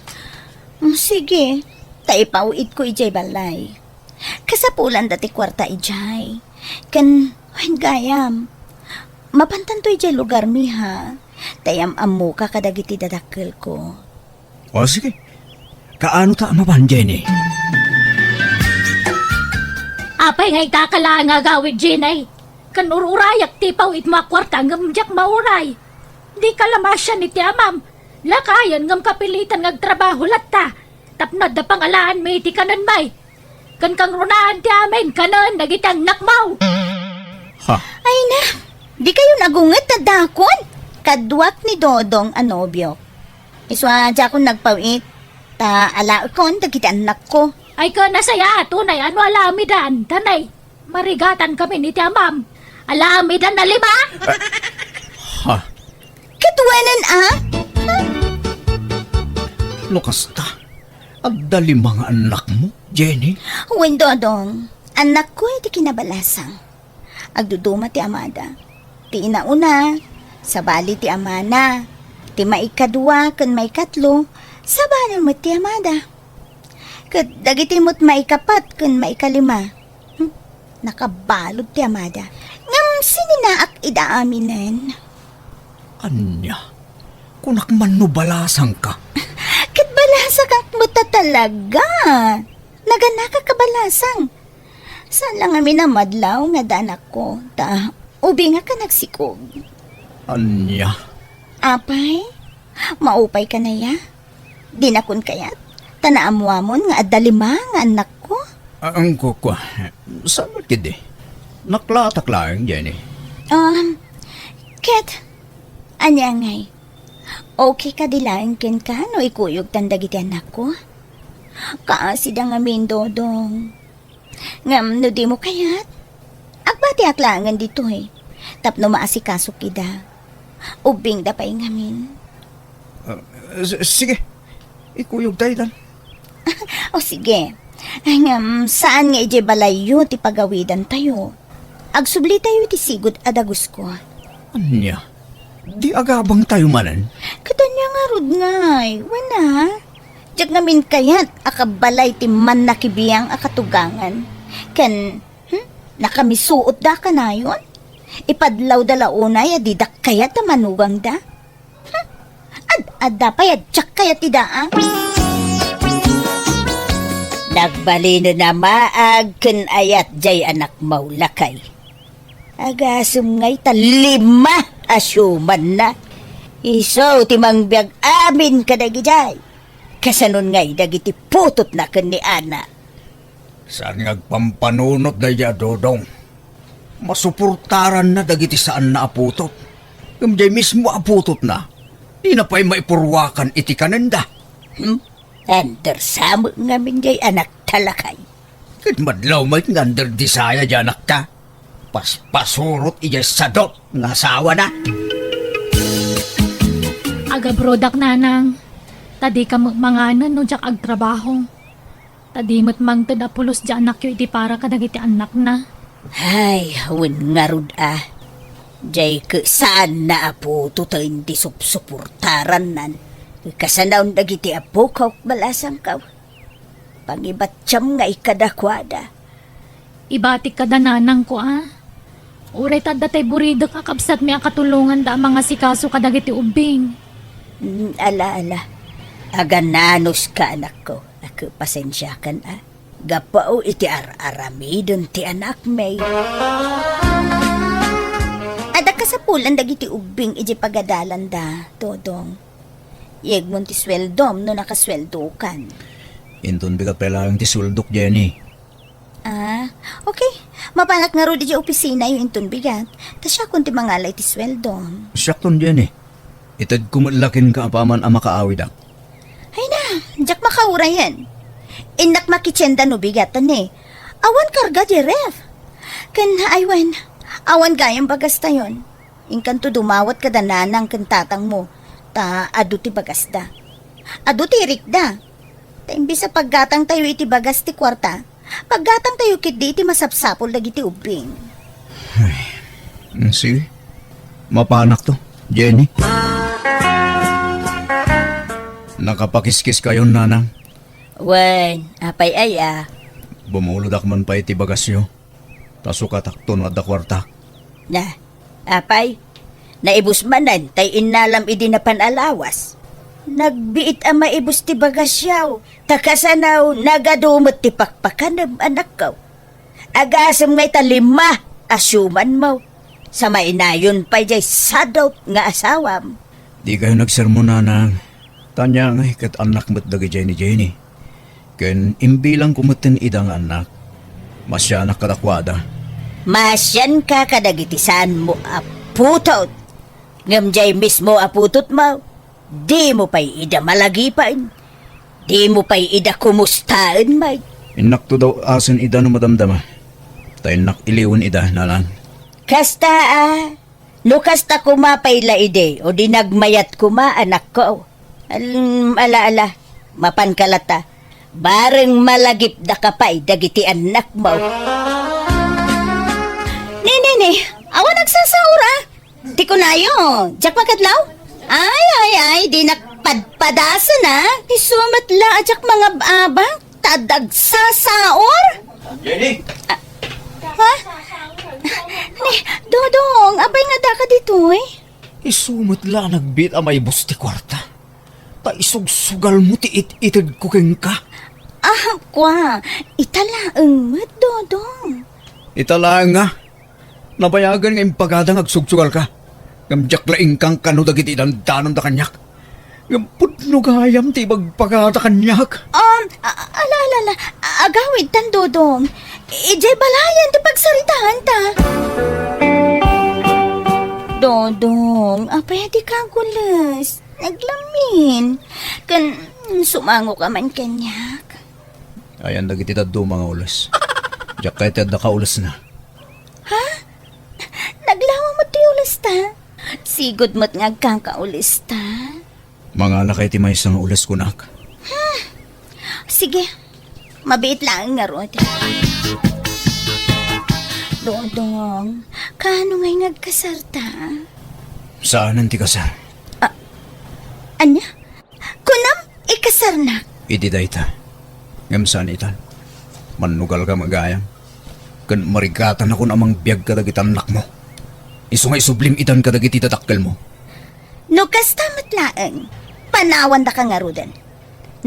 Mm, sige. Ta ipaw-itko idiay balay. Kasapulanda ti kuarta idiay. Ken, wen gayam, mapantanto idiay lugarmi, ha? Ta yam-ammoka kadagiti dadakkelko. O, sige. Kaano ta a mapan, Jenny? Apay nga ita ka la nga agawid, Jenny? Ken ur-urayak ti ipaw-itmo a kuarta ngem diak mauray. Dika la maasian iti amam. Lakayen ngem kapilitan nga agtrabaho latta. Tapno adda pangalaanmi iti kanenmi. Ken kangrunaan ti amin kanen dagiti annakmo. Ha? Ay na, dikayon agunget ta dakon. Kaduak ni Dodong a nobiok. Isu a diakon nagpaw-it, ta alaekon dagiti annakko. Ay, ken nasayaat unay a no alamidan, ta nay, marigatan kami iti amam. Alamidan a lima? Ha? Ket wenen a? No kasta, adda lima nga annakmo, Jenny? Wen, Dodong. Annakko iti kinabalasang. Agduduma ti amada. Ti inauna, sabali ti amana. Ti maikadua ken maikatlo, sabali met ti amada. Ket dagiti met maikapat ken maikalima, hmm, nakabalud ti amada. Ngem sininaak ida aminen. Ania? Kunak man no balasangka? Ket balasakak met talaga. Naganakak a balasang. Saan la ngamin a madlaw nga adda anakko, ta ubingak a nagsikog. Ania? Apay, maupay ka naya? Dinakon kayat, ta naammoamon nga adda lima nga annakko. Ah, ang kukwa, saan met ketdi? Naklatak laeng, Jenny. Um, ket, ania ngay? Okay kadi laeng kenka no ikuyogtan dagiti annakko? Kaasida ngamin, Dodong. Ngem no dimo kayat, agbatiak laengen ditoy tapno maasikasok ida. Ubbingda pay ngamin. Ah, s-, sige. Ikuyogta itan. O sige. Ngem, saan nga idiay balayyo ti pagawidantayo? Agsublitayo iti sigud a dagusko. Ania? Di agabangtayo manen? Ket ania ngarud ngay? Wen a? Diak ngamin kayat a kabalay ti mannakibiang a katugangan. Ken, hmm, nakamisuotda kanayon? Ipadlawda la unay a didak kayat a manugangda? Hmm, ad-adda pay a diak kayat ida, a? Nagbalinen a maag ken ayat jay anakmo, lakay. Agasem ngay ta lima a siumanna. Isu ti mangbiag amin kadagidiay. Kasanon ngay dagiti putotna ken ni Ana? Saan nga agpampanunot daydiay a Dodong? Masuportaranna dagiti saanna a putot. Ngem jay mismo a putotna, dina pay maipurwakan iti kanenda. Hmm? Under sa met ngamin jay anakta, lakay. Ket madlaw met nga under desaya jay anakta. Paspasurot idiay sadot nga asawana. Agabrodak, nanang. Ta dika met manganen no diak agtrabaho. Ta di met mangted a pulos jay anakyo iti para kadagiti annakna. Ay, wen ngarud a. Jay ket saanna a putoten ti supsuportarannan. Kasanaon dagiti apok, balasangko. Pangibatiam ngay kadakuada. Ibatik kada nanangko a. Uray ta adda tay buridek a kabsatmi a katulonganda a mangasikaso kadagiti ubbing. Mm, ala, ala. Agananuska, anakko. Ket pasensiakan a. Gapu iti ar-aramiden ti anakmi. Adda kasapulan dagiti ubbing idiay pagadalanda, Dodong. Yegmon ti sueldom no nakasueldokan. Inton bigat pay laeng ti sueldok, Jenny. Ah, okay. Mapanak ngarud idiay opisinayo inton bigat. Ta siakon ti mangala iti sueldom. Siakton, Jenny. Itedko met la kenka apaman a makaawidak. Ay na, diak makaurayen. Innak makitienda no bigat, ni. Awan karga diay ref. Ken, ay wen, awan gayam bagastayon. Inkanto dumawat kada nanang ken tatangmo, ta adu ti bagasda. Adu ti irikda. Ta imbes a paggatangtayo iti bagas ti kuarta, paggatangtayo ketdi iti masapsapul dagiti ubbing. Ay, mm, sige. Mapanakto, Jenny. Nakapakiskiskayon, nanang. Wen, apay aya? Bumulodak man pay ti bagasyo. Ta sukatakto no adda kuartak. Na, apay, naibus manen tay innalam idi napan a lawas. Nagbiit a maibus ti bagasyaw, ta kasano nagadu met ti pakpakanem, anakko. Agasem ngay ta lima a siumanmo. Sa mainayon pay jay sadot nga asawam. Dikayo nagsermon, nanang. Ta ania ngay ket annak met dagiti ni Jenny. Ken imbilangko metten ida nga annak. Maasianak kadakuada. Maasianka kadagiti saanmo a putot. Ngem jay mismo a putotmo, dimo pay ida malagipen. Dimo pay ida kumustaen met. Innakto daw asen ida no madamdama. Ta innak iliwen ida, nanang. Kasta a, no kasta koma pay la idi, o di nagmayat koma, anakko. Al-, ala, ala, mapanka lata. Bareng malagipdaka pay dagiti annakmo. Ni, ni, ni, awan agsasaur a. Ti kunayo, diak makadlaw? Ay, ay, ay, dinak padpadasen a. Isu met la a diak mangab-abak, ta adda agsasaur. Jenny! Ah, ha? Ni, Dodong, apay nga daka ditoy? Isu met la a nagbiit a maibus ti kuarta. Ta isugsugalmo ti it-itedko kenka. Ah, kua, ita laeng met, Dodong. Ita laeng nga, nabayagen nga impagada nga agsugsugalka. Ngem diak la inkankano dagiti dandanonda kaniak. Ngem pudno gayam ti ibagbaga kaniak. Um, a-, ala, ala, ala, agawidtan, Dodong. Idiay balayen ti pagsaritaanta. Dodong, apay a dika agules? Naglamin. Ken, sumangoka man kaniak. Ayan dagiti dadduma nga ules. Diak kayat ti adda kaulesna. Ha? Naglawa met ti ulesta? Sigud met nga agkakaulista. Mangalaka iti maysa nga ules kunak. Sige, mabiit laeng ngarud. Dodong, kaano ngay nga agkasarta? Saanen ti kasar? Ah, ania? Kunam, ikasarnak? Idi dayta. Ngem saan itan. Mannugalka met gayam. Ken marigatanakon a mangbiag kadagiti annakmo. Isu nga isublim itan kadagiti dadakkelmo. No kasta met laeng, panawandaka ngaruden.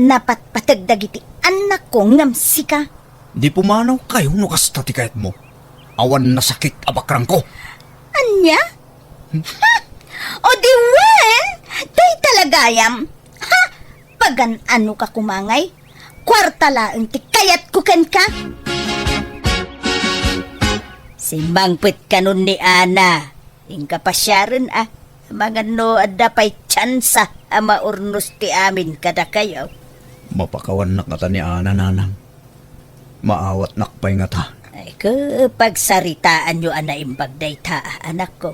Napatpateg dagiti annakko ngem sika. Di pumanawkayo no kasta ti kayatmo. Awan nasakit a bakrangko. Ania? Ha! O di wen, dayta la gayam. Ha! Pagan-anoka koma ngay? Kuarta laeng ti kayatko kenka. Simmangpet kanon ni Ana. Inka pasiaren a. Amangan no adda pay tsansa a maurnos ti amin kadakayo. Mapakawannak ngata ni Ana, nanang. Maawatnak pay ngata. Ay, ke, pagsaritaanyo a naimbag dayta, anakko.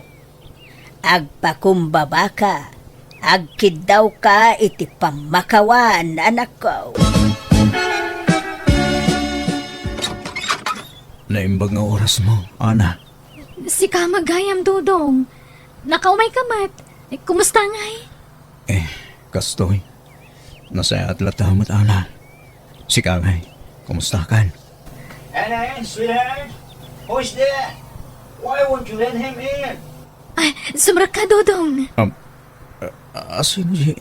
Agpakumbabaka, agkiddawka iti pammakawan, anakko. Naimbag nga orasmo, Ana. Sika met gayam, Dodong. Nakaumayka met. Kumusta ngay? Eh, kastoy. Nasayaat latta met, Ana. Sika ngay, kumustakan? Anna, sweetheart, who's there? Why won't you let him in? Ay, sumrekka, Dodong. Um, uh, uh, sino di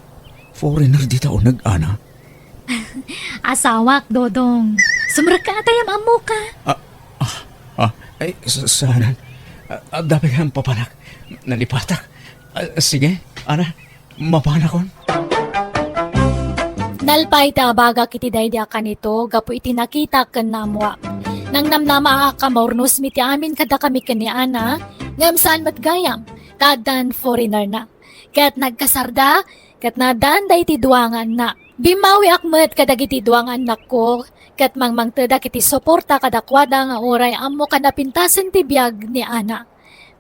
foreigner dita uneg, Ana? Asawak, Dodong. Sumrekka, atayam ammoka. Ah, ah, ah, ay, sa-, saanan? Ah, ah, dapay kayam papanak. Nalipatak. Ah, sige, Ana. Mapanakon. Nalpay ti abagak iti daydi a kanito gapu iti nakitak ken naammoak. Nangnamnamaak a maurnosmi ti amin kadakami ken ni Ana, ngem saan met gayam, ta addan foreigner-na. Ket nagkasarda, ket naaddan daydi dua nga annak. Bimmawiak met kadagiti dua nga annakko, ket mangmangtedak iti suporta kadakuada nga uray ammok a napintasen ti biag ni Ana.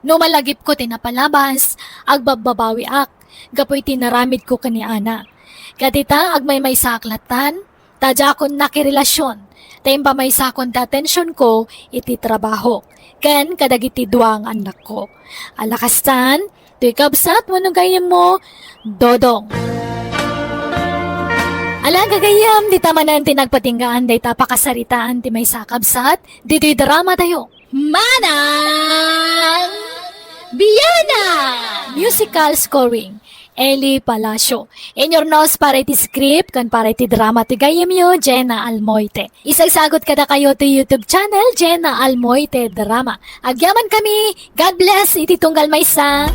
No malagipko ti napalabas, agbabbabawiak gapu iti naramidko ken ni Ana. Ket ita, agmaymaysaak lattan, ta diakon nakirelasion, ta impamaysakon ti atensionko iti trabaho, ken kadagiti dua nga annakko. Ala kastan, toy kabsat wenno gayyemmo, Dodong. Ala, gagayyem, dita manen ti nagpatinggaan dayta a pakasaritaan ti maysa a kabsat, ditoy dramatayo. Manang Biana! Musical scoring, Eli Palacio. Inurnos para iti script ken para iti drama ti gayyemyo, Jenna Almoite. Isagsagut kadakayo ti YouTube channel, Jenna Almoite Drama. Agyamankami, God bless iti tunggal maysa.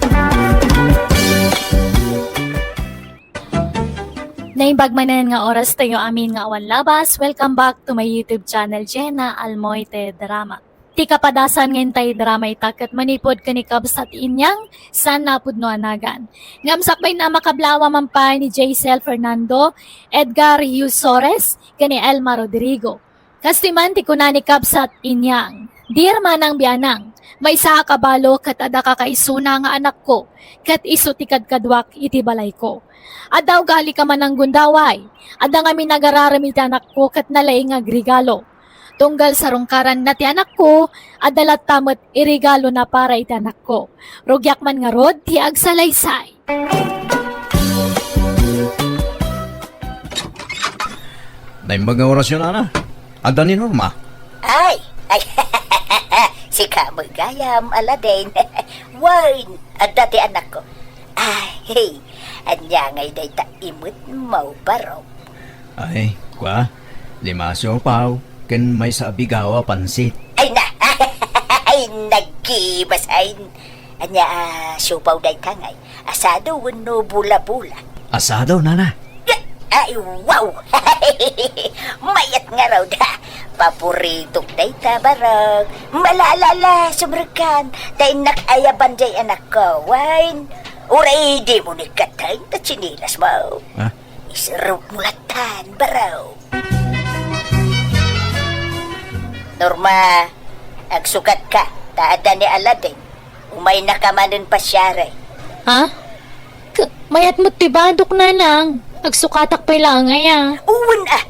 Naimbag manen nga oras tayo amin nga awan labas. Welcome back to my YouTube channel, Jenna Almoite Drama. Ti kapadasan nga intay drama ita ket manipud ken ni Kabsat Inyang, saan napudno a nagan. Ngem sakbay na, makablawa man pay ni Jaisel Fernando, Edgar Hugh Sores, ken ni Elma Rodrigo. Kastoy man ti kuna ni Kabsat Inyang, "Dear Manang Bianang, maysaak a balo ket adda kakaisuna nga anakko, ket isu ti kadkaduak iti balayko. Adda ugalika man a gundaway, adda ngamin agararem iti anakko ket nalaing nga agregalo. Tunggal sarungkaranna ti anakko, adda latta met iregalona para iti anakko. Rugiak man ngarud ti agsalaysay." Naimbag nga orasyon, Ana. Adda ni Norma? Ay, ay, sika met gayam, Aladen. Wen, adda ti anakko. Ay, ania ngay dayta imet mo, barok? Ay, kua, lima a siopaw, ken maysa a bigaw a pansit. Ay na, ay, nagkibasain. Ania a siopaw dayta ngay? Asado wenno bola-bola? Asado, nana. Ay, wow! Mayat ngarud. Paboritok dayta, barok. Malaalala, sumrekkan. Ta innak ayaban jay anakko, wen. Uray dimo ni katten ta tsinelas mo. Ha? Isirupmo lattan, barok. Norma, agsukatka, ta adda ni Aladen. Umaynaka manen pasiari. Ah? K-, mayat met ti badok, nanang. Agsukatak pay laeng aya. Wen, ah.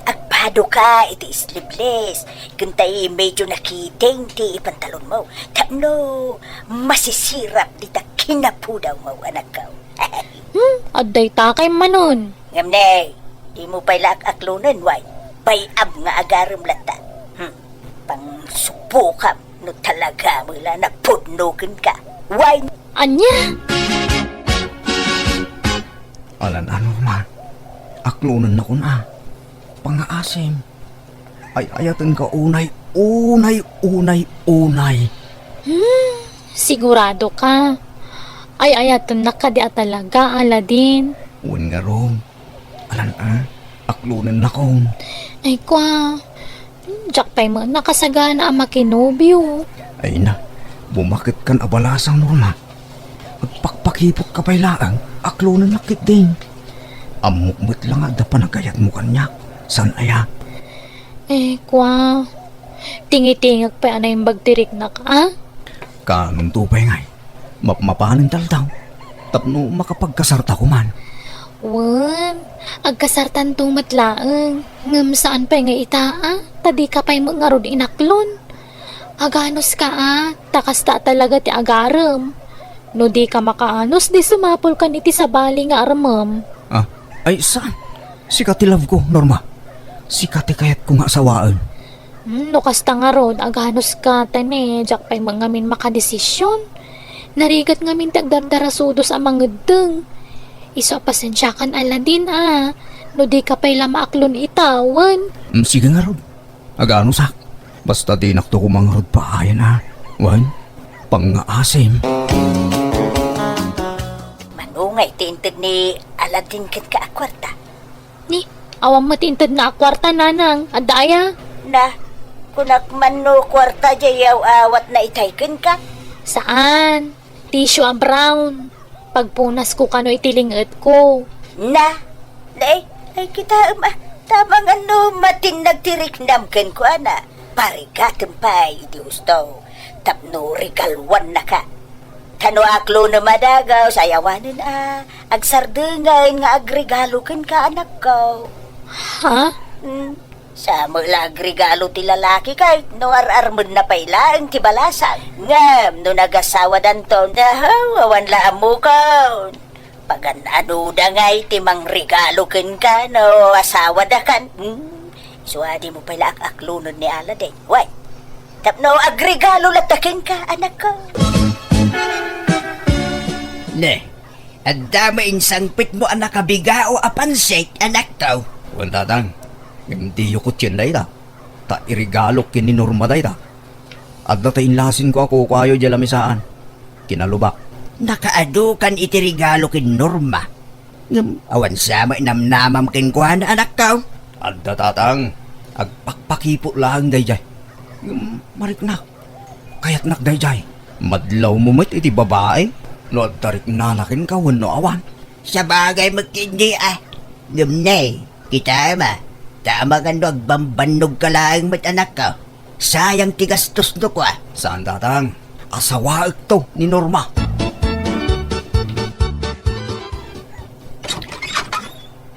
Agbadoka iti sleeveless. Ken tay medyo nakiting ti pantalonmo. Tapno masisirap dita kinapudawmo, anakko. Hmm, adda itakay manen. Ngem ne, dimo pay la ak-aklonen, wen? Bay-am nga agarem latta. Hmm, pangsubokam no talaga met la napudno kenka, wen? Ania? Alan-ano, Norma? Aklonennakon a. Pangngaasim. Ay-ayatenka unay, unay, unay, unay. Hmm, sigurado ka? Ay-ayatennak kadi a talaga, Aladin? Wen ngarud. Alan a, aklonennakon. Ay, kua. Diak pay met nakasagana a makinobio. Ay na, bumaketkan a balasang, Norma. Agpakpakipotka pay laeng, aklonennak ketdin. Ammok met la nga adda panagayatmo kaniak, saan aya? Eh, kua, tingitingek pay a naimbag ti riknak, a? Kaanonto pay ngay, mapmapanen ti aldaw, tapno makapagkasarta koma. Wen, agkasartanto met laeng, ngem saan pay nga ita, a? Ta dika pay met ngarud inaklon. Aganuska a, ta kasta talaga ti agarem. No dika makaanus, di sumapulkan iti sabali nga armem. Ah, ay, saan? Sika ti love ko, Norma. Sika ti kayatko nga asawaen. Hmm, no kasta ngarud, aganuska ta ne, diak pay met ngamin makadesisyon. Narigat ngamin ti agdardarasudos a mangeddeng. Isu a pasensiakan, Aladin, a, no dika pay la maaklon ita, wen? Mm, sige ngarud. Aganusak. Basta dinakto koma ngarud paayen a. Wen, pangngaasim. Mano ngay ti inted ni Aladin kenka a kuarta? Ni, awan met ti intedna a kuarta, nanang. Adda aya? Na, kunak man no kuarta diay yaw-awatna itay kenka? Saan. Tissue a brown. Pagpunasko kano iti ling-etko. Na, na, ay, ay, kitaem a, ta amangan no matinnag ti riknam kenkuana. Parigatem pay iti husto, tapno regaluannaka. Ta no aklonem a dagus, ay awanen a, agsardengen nga agregalo kenka, anakko. Ha? Hmm. Sa met la agregalo ti lalaki ket no ar-armenna pay laeng ti balasang. Ngem no nagasawadanton, ahaw, awan la ammokon. Pagan-anoda ngay ti mangregalo kenka no asawadakan? Hmm? Isu a dimo pay la ak-aklonen ni Aladin. Wen, tapno agregalo latta kenka, anakko. Ne, adda met insangpetmo a nakabigao a pansit, anakko. Wen, tatang, ngem diyo kutien dayta. Ta iregalok ken ni Norma dayta. Adda ta inlasinko a kukuayo diay lamisaan. Kinalubak. Nakaadu kan iti regalo ken Norma. Ngem awan sa met namnamam kenkuana, anakko. Adda, tatang. Agpakpakipot laeng daydiay. Ngem mariknak. Kayatnak daydiay. Madlawmo met iti babai no adda riknana kenka wenno awan. Sabagay met ketdi a. Ngem ne, kitaem a, ta amangan no agbambannogka laeng met, anakko. Sayang ti gastos no kua. Saan, tatang. Asawaekto ni Norma.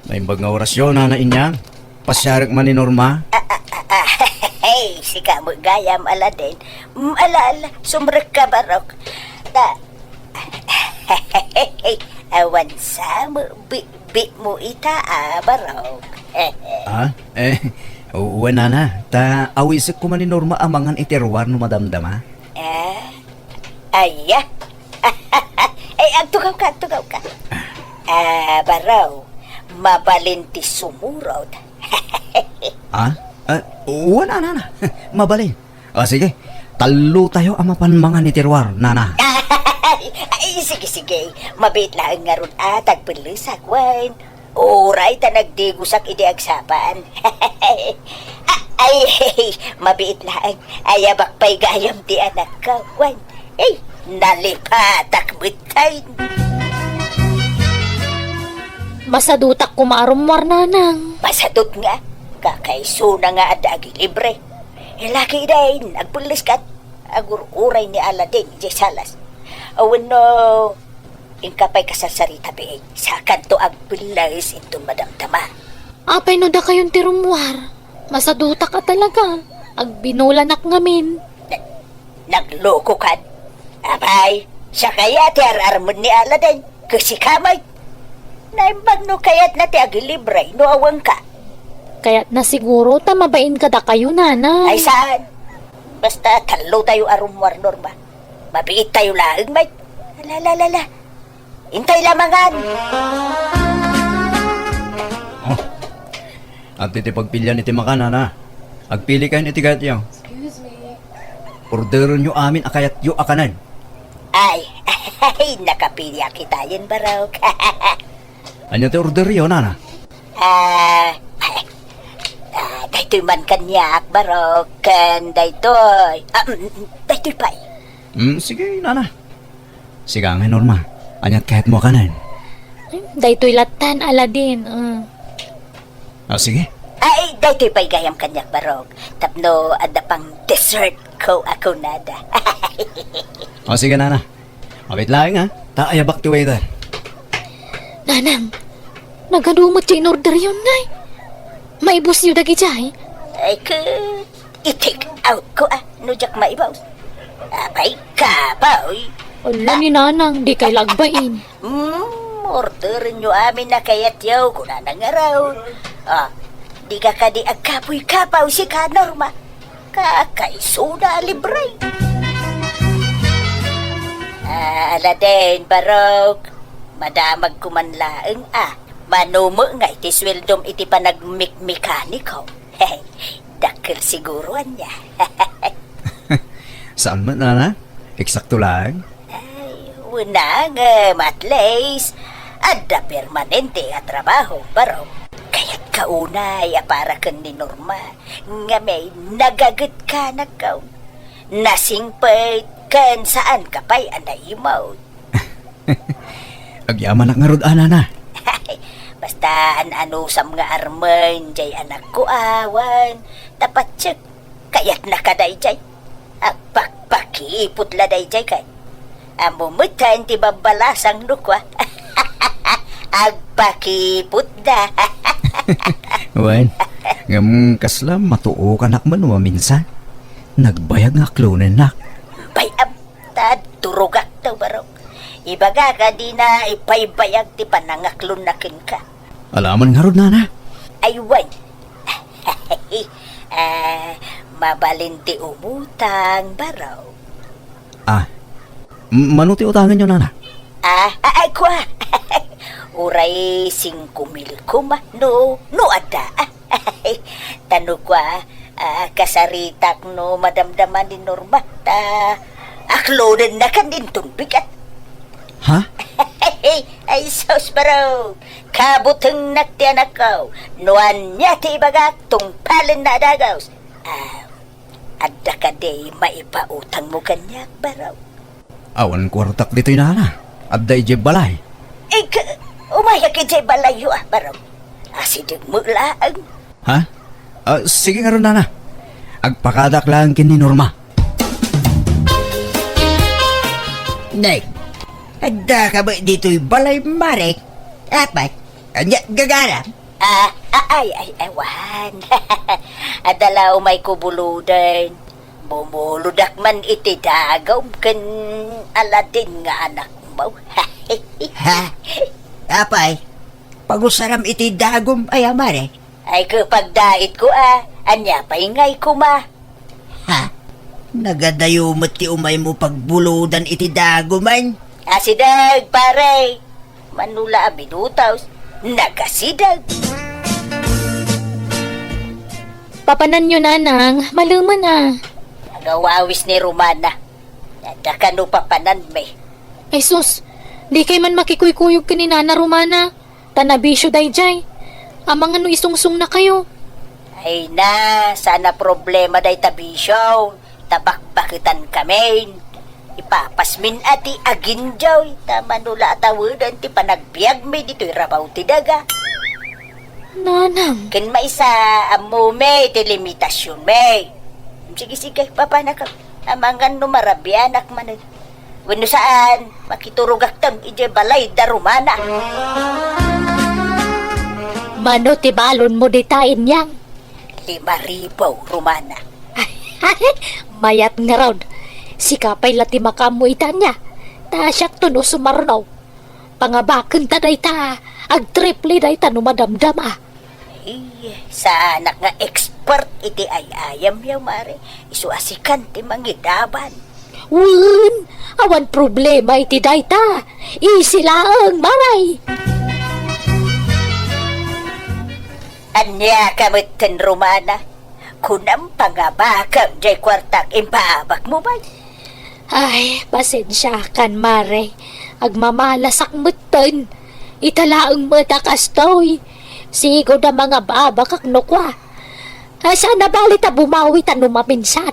Naimbag nga orasyo, Nana Inyang. Pasiarek man ni Norma. Ah, ah, ah, ah, hey, sika met gayam, Aladin. Mm, ala, ala, sumrekka, Barok. Ta, awan sa met bitbitmo ita, a, Barok. Ah, eh, wen, Nana. Ta awisek koma ni Norma a mangan iti ruar no madamdama. Ah, aya. Ay, agtugawka, agtugawka. Ah, Barok, mabalin ti sumurot. Ah? Ah, wen, Nana. Mabalin. Ah, sige. Tallotayo a mapan mangan iti ruar, Nana. Ay, sige, sige. Mabiit laeng ngarud a ta agpellesak, wen. Uray ta nagdigusak idi agsapa. Ay, mabiit laeng. Ayabak pay gayam ti anakko, wen. Ay, nalipatak met tay. Masadutak koma a rummuar, Nanang. Masadut nga, kakaisuna nga adda agilibre. Laki dayn, agpelleska, agur-uray ni Aladin idiay salas. Awenno, Inka pay kasarsarita, be. Sakanto agpelles inton madamdama. Apay no dakayon ti rummuar? Masadutak a talaga. Agbinolanak ngamin. Na-, naglokokan? Apay, siak aya ti ar-armen ni Aladen. Ket sika met. Naimbag no kayatna ti agilibre no awanka. Kayatna siguro ta mabain kadakayo, Nanang. Ay, saan? Basta tallotayo a rummuar, Norma. Mabiittayo laeng met. Ala, ala, ala, ala. Intoy lamangan. Oh. Adda ti pagpilian iti makan, Nana. Agpilikayon iti kayatyo. Excuse me. Orderenyo amin a kayatyo a kanen. Ay, ay, nakapiliak itayen, Barok. Ania ti orderyo, Nana? Ah, ay, ah, daytoy man kaniak, Barok, ken daytoy. Ah, mm, mm, daytoy pay. Mm, sige, Nana. Sika ngay, Norma. Aniat kayatmo a kanen? Hmm, daytoy lattan, Aladen. Mm. Ah, sige. Ay, daytoy pay gayam kaniak, Barok. Tapno adda pang dessert ko a kunada. Ah, sige, Nana. Awit laeng, ha? Ta ayabak ti waiter. Nanang, nagadu met ti inorderyon ngay. Maibusyo dagijay? Ay, ket I-take out ko, ah, no diak maibus. Apay, kapoy. Ala ni Nanang, dikay lagbain. Hmm, orderenyo amin a kayatyo, kunana ngarud. Ah, dika kadi agkapoy-kapoy sika, Norma. Kakaisuna a libre. Ah, Aladen, Barok. Madamagko man laeng, ah. Mano met ngay ti sueldom iti panagmekmekaniko? Dakkel siguro ania. Saan met, Nana? Eksakto laeng? Ay, wen ngem, at least, adda permanente a trabaho, Barok. Kayatka unay a para ken ni Norma, ngem nagagetka, nagkaw. Nasingpet ken saanka pay a naimut. Agyamanak ngarud, Nana. Basta an-anusam nga armen jay anakko awan, ta patsek, kayatnaka dayjay. Agpakpakipot la dayjay ket. Ammom met ti babbalasang no kua. Agpakipot da. Wen, ngem kasla matuokanak man maminsan. Nagbayag nga aklonennak. Bay-am. Ta turogak to, Barok. Ibagak a dina ipaybayag ti panangaklonna kenka. Alaman ngarud, Nana? Ay, wen. Ah, mabalin ti umutang, Barok. Ah, m-, mano ti utanganyo, Nana? Ah, ah, ay, kua. Uray singko mil koma, no, no adda. Ah, Ta no kua, ah, kasaritak no madamdama ni Norma, ta aklonennakan inton bigat. Ha? Ay, sus, Barok! Kabutengnak ti anakko. No ania ti ibagak, tungpalenna a dagus. Ah, adda kadi maipautangmo kaniak, Barok? Awan kuartak ditoy, Nana. Adda idiay balay. Ig, umayak idiay balayyo, ah, Barok. Asidegmo laeng. Ha? Ah, sige ngarud, Nana. Agpakadak laeng ken ni Norma. Nay, adda ka ba ditoy balay, Mare? Apay, ania gagara? Ah, ah, ay, ay, awan. Adda la umayko buludan. Bumuludak man iti dagum ken Aladen nga anakmo. Ha? Apay, pagusaram iti dagum aya, Mare? Ay, ket pagdaitko, a, ania pay ngay koma? Ha? Nagadayo met ti umaymo pagbuludan iti dagumen? Asideg, pare. Mano la a minutos, nagasideg. Papananyo, Nanang, malemen a. Nagawawis ni Romana. Adda kano papananmi? Ay sus, dikay man makikuykuyog ken ni Nana Romana. Ta nabisio dayjay. Amangan no isungsungnakayo. Ay na, saan a problema dayta bisio. Ta bakbaketankamin. Ipapasmin a ti aginjoy, ta mano la a taweden ti panagbiagmi ditoy rabaw ti daga. Nanang. Ken maysa, ammomi ti limitasionmi. Sige, sige, papanaka. Amangan no marabianak manen. Wenno saan, makiturogakton idiay balay da Romana. Mano ti balonmo dita, Inyang? Lima ribu, Romana. Mayat ngarud. Sika pay la ti makaammo ita ania. Ta siakto no sumarno. Pangabakenta dayta, agtriple dayta no madamdama. Ay, saanak nga expert iti ay-ayamyo, Mare. Isu a sikan ti mangidaban. Wen, awan problema iti dayta. Easy laeng, Mare. Ania ka metten, Romana? Kunam, pangabakam jay kuartak impaabakmo, bay? Ay, pasensiakan, Mare. Agmamalasak metten. Ita laeng met a kastoy. Sigud a mangababakak no kua. Ay, saan a bali ta bumawi ta no maminsan.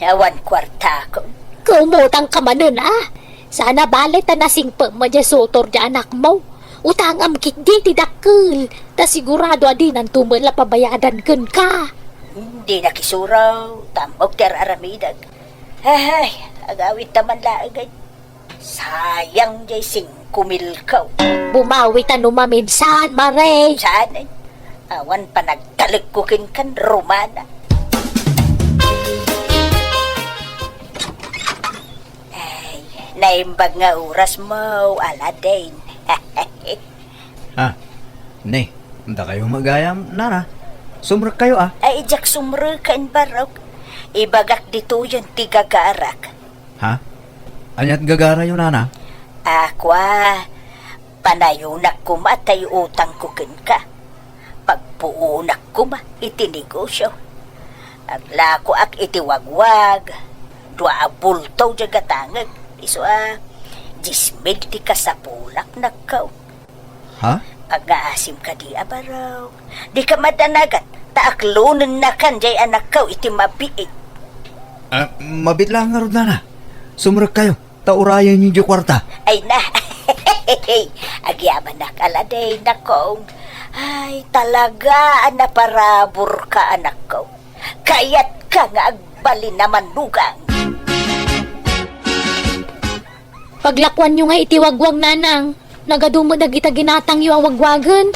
Awan kuartakon. Kumutang ka manen, a? Saan a bali ta nasingpetmo jay sutor jay anakmo. Utangam ketdi ti dakkel. Ta sigurado a dinanto met la pabayadan kenka. Di nakisuro, ta ammok ti ar-aramidek. Ay, agawidta man laeng. Sayang jay singko milko. Bumawi ta no maminsan, Mare. Saan, eh? Awan panagtalekko kenkan, Romana. Ay, naimbag nga orasmo, Aladin. Ha? Ne, dakayo met gayam, nana. Sumrekkayo, a? Ay, diak sumreken, barok. Ibagak ditoyen ti gagarak. Ha? Aniat gagarayo, nana? A, kua, panayonak koma tay utangko kenka. Pagpuonak koma iti negosio. Aglakoak iti wagwag. Dua a bulto jay gatangek. Isu a, dies mil ti kasapulak, nakkaw. Ha? Agngaasim kadi a barok. Dika madanagan, ta aklonennakan jay anakkaw iti mabiit. A, mabiit laeng ngarud, nana. Sumrekkayo, ta urayenyo jay kuarta. Ay na. Agyamanak, Aladin, nakong. Ay, talaga a naparaburka, anakko. Kayatka nga agbalin a manugang. Paglakuanyo nga iti wagwag, nanang. Nagadu met dagita ginatangyo a wagwagen.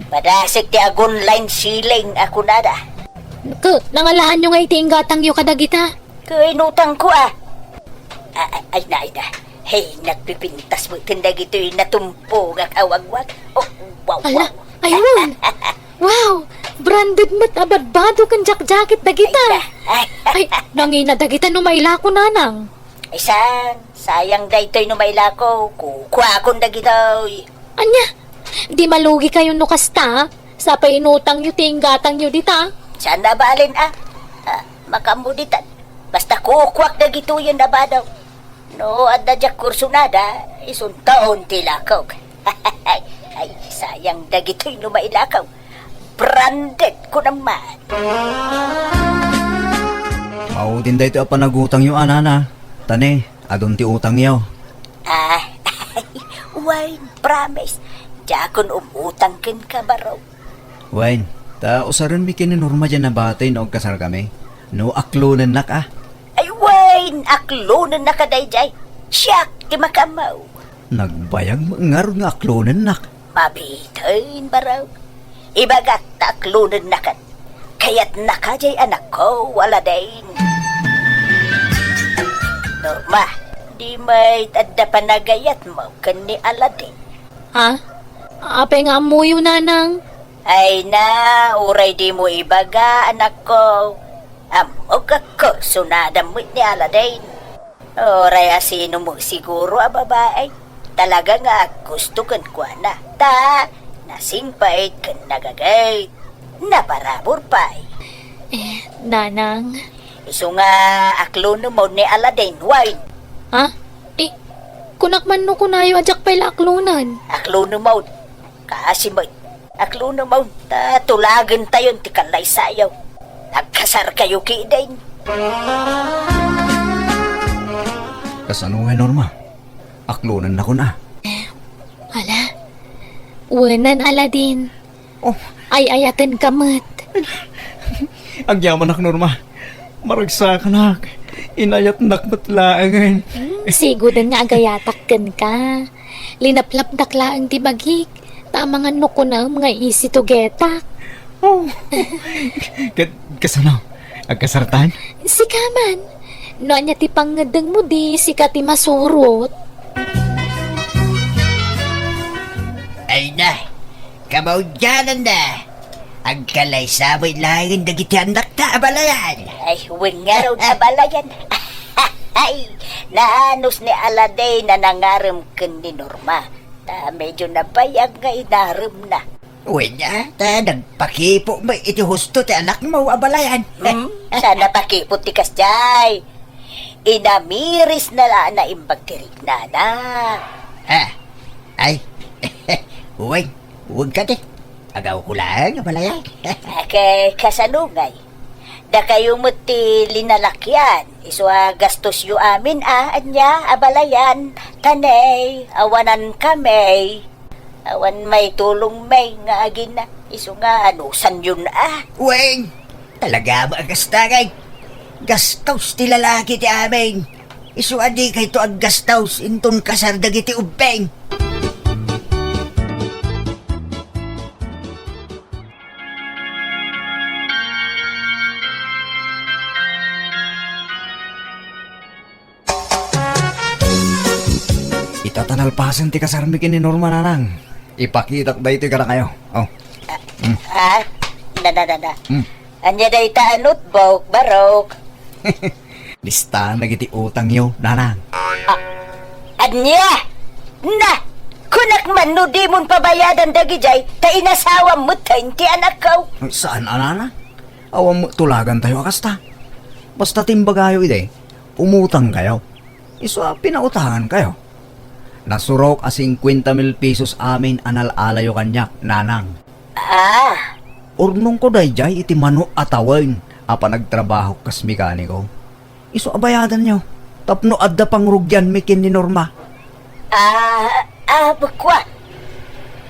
Padasek ti agun-line selling a kunada. Ke, nangalaanyo nga iti inggatangyo kadagita? Ke, inutangko, a. A-, a-, ay na, ay na. Hey, nagpipintas met dagitoy natumpongak a wagwag. Oh, wow, ala, wow. Aywan. Wow, branded met a badbado ken jakjakit dagita. Ay na. Ay, nangina dagita no mailako, nanang. Ay, saan? Sayang daytoy no mailako. Kukuakon dagitoy. Ania? Di malugikayo no kasta, a? Sapay inutangyo ti inggatangyo dita. Saan a balin, a? A, makaammo ditan. Basta kukuak dagitoyen a bado. No adda diak kursunada, isunton ti lakok. Ay, sayang dagitoy no mailakaw. Branded ko naman. Maudin daytoy a panagutangyo, a, nana. Ta ne, adun ti utangyo. A, wen, promise. Diakon umutang kenka, baro. Wen, ta usarenmi ken ni Norma diay a batay no agkasarkami. No aklonennak, a. Ay, wen, aklonennaka daydiay. Siak ti makaammo. Nagbayag met ngarud nga aklonennak. Mabiten, baro. Ibagak ta aklonennakan. Kayatnaka diay anakko, Aladin. Norma, di met adda panagayatmo ken ni Aladin? Ha? Apay nga ammoyo, nanang? Ay na, uray dimo ibaga, anakko. Ammok a kursunada met ni Aladin. Uray asino met siguro a babai, talaga nga aggusto kenkuana. Ta, nasingpet ken nagagayt. Naparabur pay. Eh, nanang. Isu nga aklonem ni Aladin, wen. Ha? Eh, kunak man no kunayo a diak pay la aklonen. Aklonem, Kaasi met, aklonem, ta tulagentayon ti kallaysayo. Agkasarkayo ketdin. Kasano ngay, Norma? Aklonennakon, a. Ala, wenen, Aladin. Oh. Ay-ayatenka met. Agyamanak, Norma. Maragsakanak. Inayatnak met laengen. Siguden nga agayatak kenka. Linaplapdak laeng ti bagik, ta amangan no kunam nga easy to getak. Oh. Ket kasano? Agkasartan? Sika man. No ania ti pangngeddengmo, di sika ti masurot. Ay na, kamaudiananna. Agkalaysa met laeng dagiti annakta, abalayan. Ay, wen ngarud, abalayan. Ay, naanus ni Aladen a nangarem ken ni Norma. Ta medyo nabayag nga inaremna. Wen, a, ta nagpakipo met iti husto ti anakmo, abalayan. Hmm? Saan a pakipot ti kasdiay? Inamirisna la a naimbag ti riknana. Ah, ay, wen, wen kadi. Agawko laeng, abalayan. Ket kasano ngay? Dakayo met ti linalakian, isu a gastosyo amin a, ania, abalayan, ta ne, awanan kami. Awan maitulong met nga agina, isu nga anusanyon a. Wen, talaga met a kasta ngay. Gastos ti lalaki ti amin. Isu a dikayto aggastos inton kasar dagiti ubbing. Ita ta nalpasen ti kasarmi ken ni Norma, nanang. Ipakitak daytoy kadakayo. Oh. Mm. Ah, na, na, na, na. Mm. Ania dayta a notebook, barok? Listaen dagiti utangyo, nanang. Ah, ania? Na, kunak man no dimon pabayadan dagidiay, ta inasawam met ti anakko. Saan a, nanang? Awan met tulagantayo a kasta. Basta ti imbagayo idi, umutangkayo. Isu a pinautangankayo. Nasurok a singkuenta mil pesos amin a nal-alayo kaniak, nanang. Ah. Urnongko daydiay iti mano a tawen a panagtrabahok kas mekaniko. Isu a bayadanyo tapno adda pangrugianmi ken ni Norma. Ah, ah, bukwa.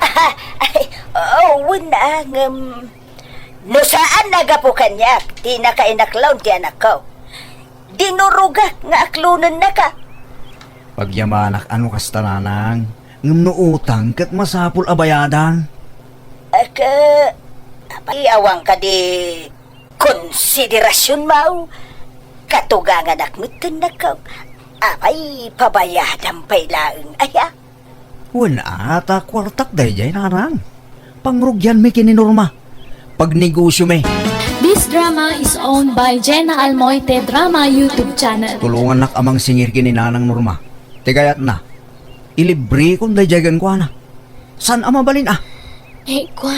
Ah, ay, oh, wen a, ngem no saan a gapu kaniak ti nakainaklon ti anakko. Dinurogak nga aklonennaka. Pagyamanak a no kasta, nanang, ngem no utang ket masapul a bayadan. Ket, apay, awan kadi konsiderasionmo? Katuganganak metten, nakkaw. Apay, pabayadam pay laeng aya? Wen a, ta kuartak daydiay, nanang. Pangrugianmi ken ni Norma. Pagnegosiomi. This drama is owned by Jenna Almoite Drama YouTube channel. Tulongannak a mangsingir ken ni Nanang Norma. Ti kayatna, ilibrekon daydiay kenkuana. Saan a mabalin a? Eh, kwa.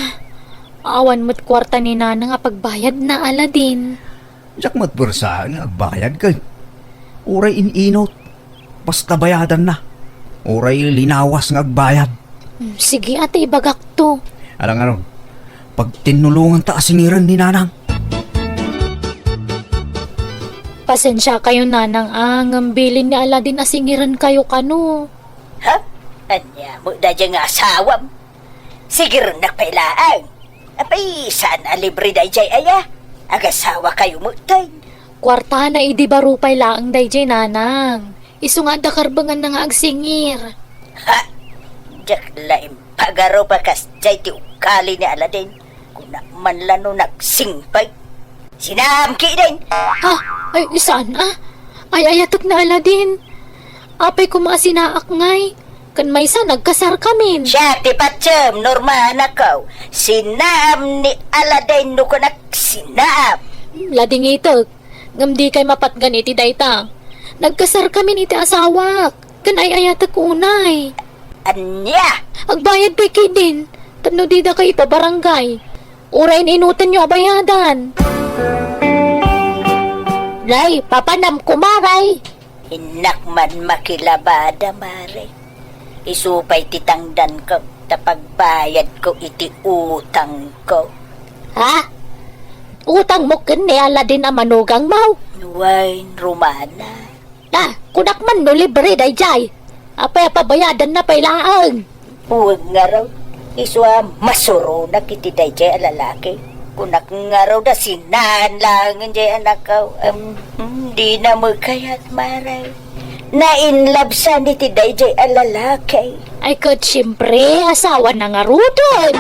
Awan met kuarta ni Nanang a pagbayadna, Aladin. Diak met puersaen nga agbayad ket uray in-inut, basta bayadanna. Uray linawas nga agbayad. Hmm, sige, ata ibagakto. Ala ngarud, pagtinnulonganta a singiren ni Nanang. Pasensiakayo, Nanang, a, ngem bilin ni Aladin a singirenkayo kano. Ha? Ania met daydiay nga asawam? Sigirennak pay laeng. Apay, saan a libre daydiay aya? Agasawakayo metten. Kuartana idi baro pay laeng daydiay, Nanang. Isu nga adda karbenganna nga agsingir. Ha? Diak la impagarup a kasdiay ti ugali ni Aladin. Kuna man la no nagsingpet. Sinaam kidin! Ah, ay, saan a? Ay-ayatek ni Aladin. Apay koma a sinaak ngay? Ken maysa, nagkasarkamin. Siak ti patiem, Norma, anakko. Sinaam ni Aladin no kunak sinaam. Ladingitek. Ngem dikay mapatgan iti dayta. Nagkasarkamin iti asawak. Ken ay-ayatek unay. Ania? Agbayad pay kidin. Tapno didakay ipabarangay. Uray in-inutanyo a bayadan. Nay, papanam koma, Nay. Innak man makilabada, Mare. Isu pay ti tangdanko ta pagbayadko iti utangko. Ha? Utangmo ken ni Aladin a manugangmo? Wen, Romana. Ah, kunak man no libre daydiay. Apay a pabayadanna pay laeng? Wen ngarud, isu a masuronak iti daydiay a lalaki. Kunak ngarud a sinaen laengen diay anakko. Em, hmm, dina met kayat, Mare. Na-in-love sa ni ti dayjay a lalaki. Ay, ket siempre, asawa na ngaruden.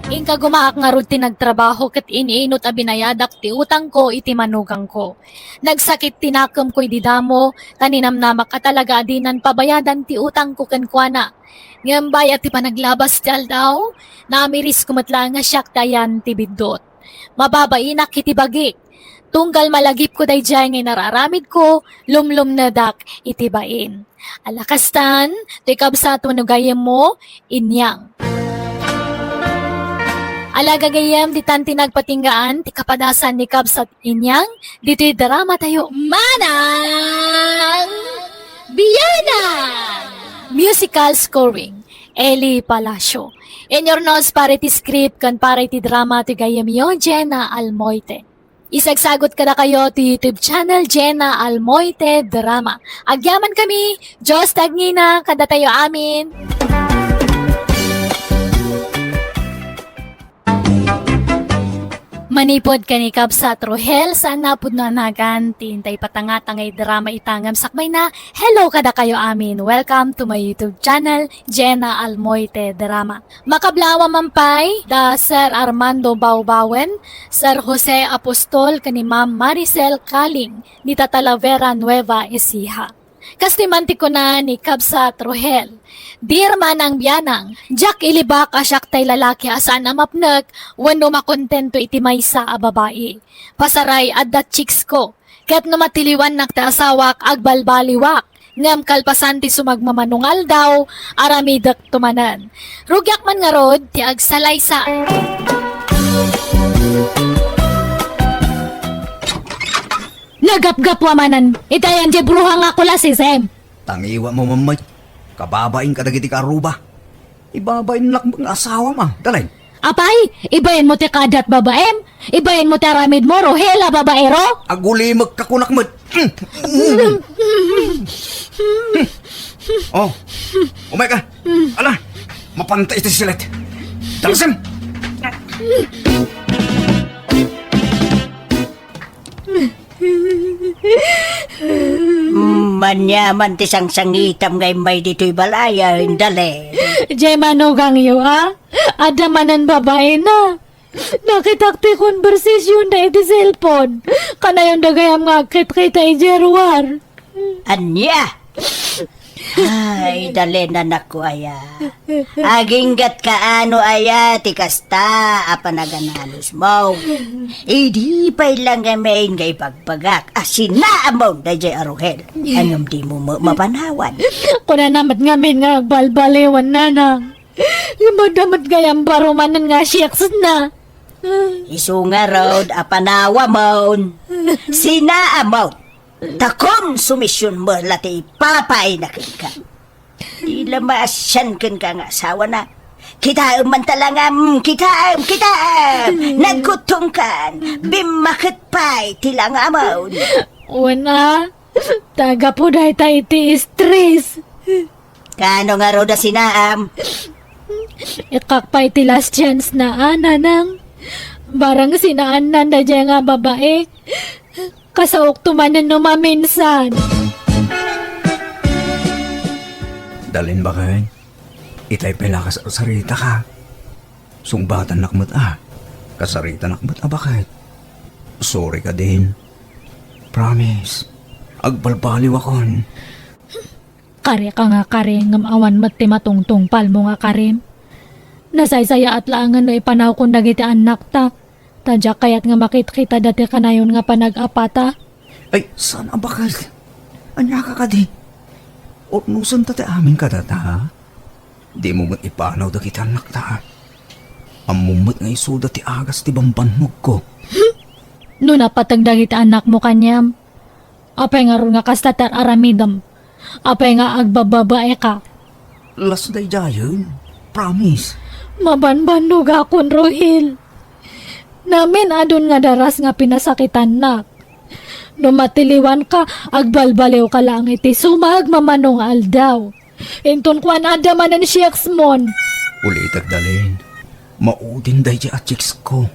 Inka gumaak ngarud ti nagtrabaho ket iniinut a binayadak ti utangko iti manugangko. Nagsakit ti nakemko idi damo, ta ninamnamak a talaga a dinan pabayadan ti utangko kenkuana. Ngem bayat ti panaglabas ti aldaw, namirisko met laeng a siak ti ayan ti biddut. Mababainak iti bagik. Tunggal malagipko daydiay nga inararamidko, lumlumnedak iti bain. Ala kastan, toy kabsat wenno gayyemmo, Inyang. Ala gagayyem, ditan ti nagpatinggaan ti kapadasan ni kabsat Inyang, ditoy drama tayo, Manang Bianang! Musical scoring, Eli Palacio. In your notes, para iti script, ken para iti drama, ti gayyemyo, Jenna Almoite. Isagsagut kadakayo ti YouTube channel, Jenna Almoite Drama. Agyaman kami, Diyos ti agngina kadatayo amin. Manipud ken ni kabsat Rohel, saan a pudno a nagan ti intay patangtangay drama ita ngem sakbayna, hello kadakayo amin. Welcome to my YouTube channel, Jenna Almoite Drama. Makablawa man pay da Sir Armando Baubauen, Sir Jose Apostol ken ni Ma'am Maricel Kaling, dita Talavera, Nueva Ecija. Kastoy man ti kuna ni kabsat Rohel, "Dear Manang Bianang, diak ilibak a siak tay lalaki a saan a mapnek wenno makontento iti maysa a babai. Pasaray, adda chicks ko. Ket no matiliwannak ti asawak, agbalbaliwak. Ngem kalpasan ti sumagmamano nga aldaw, aramidek to manen. Rugiak man ngarud ti agsalaysa." Nagapgapwa manen iti ayan ti bruha nga kulasisem. Tangiwatmo met, kababain kadagiti kaarruba. Ibabainnak met nga asawam a, Dalin. Apay, ibainmo ti kaaddat babaim? Ibainmo ti aramidmo, Rohel a babaero? Agulimekka kunak met. Oh, umay ka. Ala, mapanta iti silet. Dalasim! Maniaman ti sangsangitam nga immay ditoy balay, Dalin. Jay manugangyo, a? Adda manen babaina. Nakitak ti konbersasyonda iti cellphone. Kanayon da gayam nga agkitkita idiay ruar. Ania? Ay, Dalin, anakko aya. Aginggatka no aya ti kasta a panagananusmo. Idi pay la ngamin nga ibagbagak a sinaamon daydiay a Rohel. Ngem dimo ma-, mapanawan. Kunana met ngamin nga agbalbaliwan, nanang. Ngem adda met gayam baro manen nga siksna. Isu ngarud a panawamon. Sinaamon. Ta konsumisionmo la ti ipapaayna kenka. Di la maasian kenka nga asawana. Kitaem man ta langam, kitaem, kitaem! Nagkuttongkan, bimmaket pay ti langamon. Wen a, ta gapu dayta iti stress. Kaano ngarud a sinaam? Ikkak pay ti last chance na, a, nanang. Barang sinaannan daydiay nga babai. Kasaokto manen no maminsan. Dalin, baket, itay pay la kasarsarita ka. Sungbatannak met a. Kasaritanak met a, baket. Sorry ka din. Promise. Agbalbaliwakon. Kari ka nga kari, ngem awan met ti matungtungpalmo nga karim. Nasaysayaat laengen no ipanawkon dagiti annakta. Ta diak kayat nga makitkitada ti kanayon nga panag-apata. Ay, saan a bakal? Ania ka kadi? Urnosenta ti amin kadata, ha? Dimo met ipanaw dagiti annakta, ha? Ammom met nga isuda ti agas ti bambannogko. No napateg dagiti annakmo kaniam, apay ngarud nga kasta ti ar-aramidem? Apay nga agbababae ka? Las daydiayen. Promise. Mabanbannogakon, Rohel. Namin-adun nga daras nga pinasakitannak. No matiliwan ka, agbalbaliw ka laeng iti sumagmamano nga aldaw. Inton kuan, adda manen siksmon. Ulitek, Dalin. Maudin daydi a chicks ko.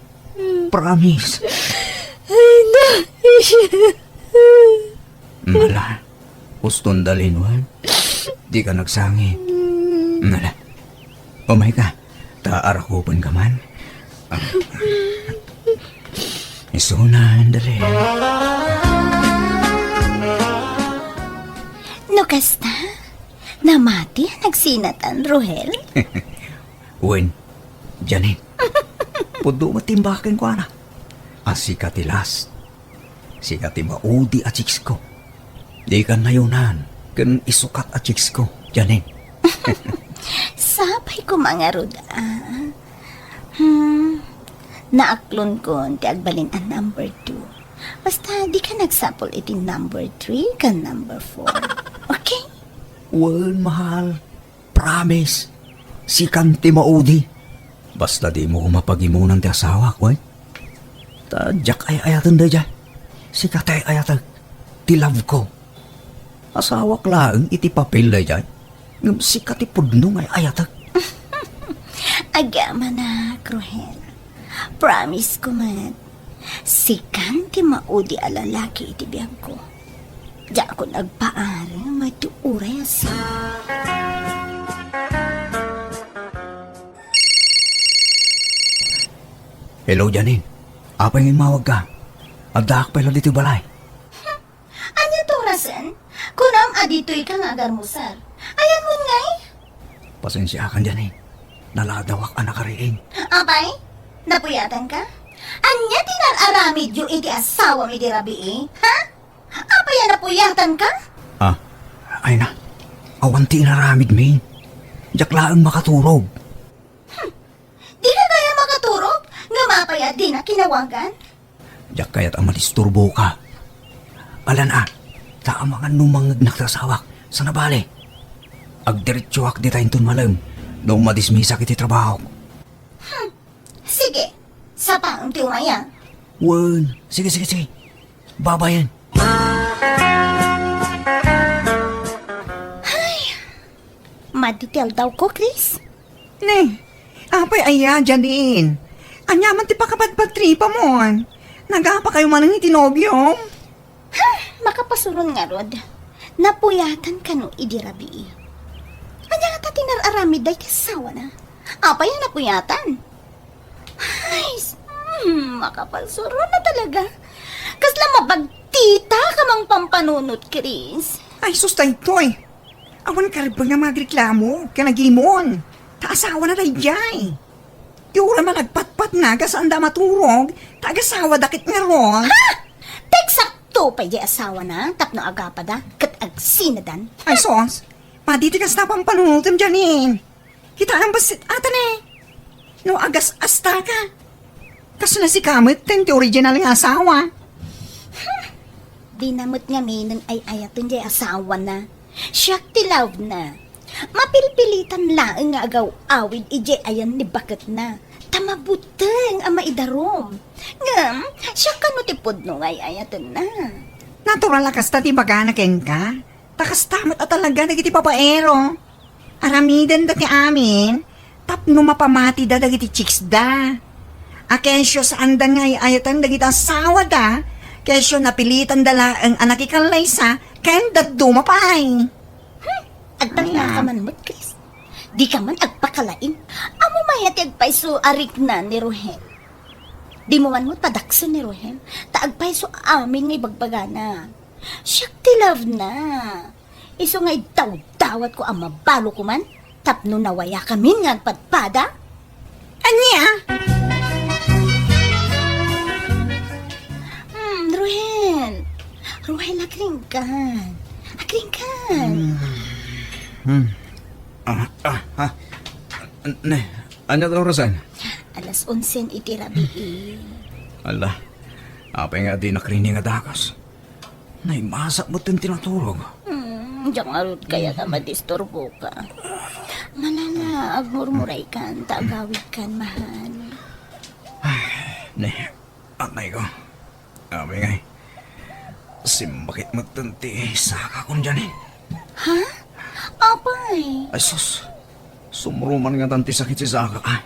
Promise. Ay, na. Ala, uston dalin wen. Dika nagsangit. Ala, umayka, ta arakupenka man. Isunan, dali. No kasta, namati a nagsinatan, Rohel? Wen, Janine. Pudno met ti imbaga kenkuana. A sika ti last. Sika ti maudi a chicks ko. Dika nayonan ken isukat a chicks ko, Janine. Sapay koma ngarud, a. Hmm, naaklonkon ti agbalin a number two. Basta dika nagsapul iti number three ken number four. Okay? Wen, mahal. Promise, sikan ti maudi. Basta dimo koma pagimonan ti asawak, wen? Ta diak ay-ayaten daydiay. Sika ti ay-ayatek, ti love ko. Asawak laeng iti papel daydiay. Ngem sika ti pudno nga ay-ayatek. Agamanak, Rohel. Promise ko met, sikan ti maudi a lalaki iti biagko. Diakon agpaarem ti oras. Hello, Janine. Apay nga immawagka? Addaak pay la ditoy balay. Ania ti orasen? Kunam a ditoyka nga agarmusar. Ayanmon ngay? Pasensiakan, Janine. Naladawak a nakariing. Apay? Napuyatanka? Ania ti inar-aramidyo iti asawam idi rabii? Ha? Apay a napuyatanka? Ah, ay na. Awan ti inaramidmi. Diak laeng makaturog. Hmm. Dika gayam makaturog? Ngem apay a dina kinawagan? Diak kayat a madisturboka. Alan a, ta amangan no mangngegnak ti asawak. Sana bale, agdiretsoak dita inton malem no madismisak iti trabahok. Hmm. Sige, sapaem ti umay a. Wen, sige, sige, sige. Babayen. Ay, madi ti aldawko, Chris. Ne, apay aya, Janine? Ania man ti pakapadpadtripamon? Nagapakayo manen iti nobiom? Hmm, makapasuron ngarud. Napuyatan kano idi rabii? Ania ngata ti inar-aramid dayta asawana? Apay a napuyatan? Ay, s-, hmm, makapasuron na talaga. Kasla mabagtita ka mang pampanunot, Chris. Ay, sus, daytoy. Awan karben nga magreklamo ken agimon. Ta asawana daydiay. Ti uray man agpatpatna, ga saanda maturog, ta agasawada ket ngarud. Ha? Ti eksakto pay diay asawana tapno agapada ket agsinadan. Ay, sus. Madi ti kasta a pampanunotem, Janine. Kitaem bassit ata ne. No agas-asta ka. Kasla sika met ken ti original nga asawa. Hmm. Dina met ngamin ay-ayaten diay asawana. Siak ti love na. Mapilpilitan laeng nga agaw-awid idiay ayan ni baketna. Ta mabuteng a maidarum. Ngem, siak kano ti pudno nga ay-ayatenna. Natural a kasta ti bagana kenka. Ta kasta met a talaga dagiti babaero. Aramidenda ti amin tapno mapamatida dagiti chicksda. A kesyo saanda nga ay-ayaten dagiti asawada, kesyo napilitanda laeng a nakikallaysa ken dadduma pay. Hmm, agtalna ka man met, Chris. Dika man agpakalaing. Ammom aya ti agpayso a rikna ni Rohem? Dimo man met padaksen ni Rohem, ta agpayso amin nga ibagbagana. Siak ti love na. Isu nga idawdawatko a mabalo koman tapno nawayakamin nga agpadpada? Ania? Hmm, Ruhel. Ruhel, agringgan. Agringgan. Hmm. Hmm. Ah, ah, ah. Ne, ania ti orasen? Alas onsen iti rabii. Ala, apay nga dinak rining a dagus? Naimasak met ti naturog. Hmm, diak ngarud kayat a madisturboka. Manana, agmurmuraykan, ta agawidkan, mahal. Ay, ne, anay ko. Apay ngay, simbakit met ti sakakon diay. Ha? Apay? Ay, sus. Sumruman ngatan ti sakit ti saka, ah.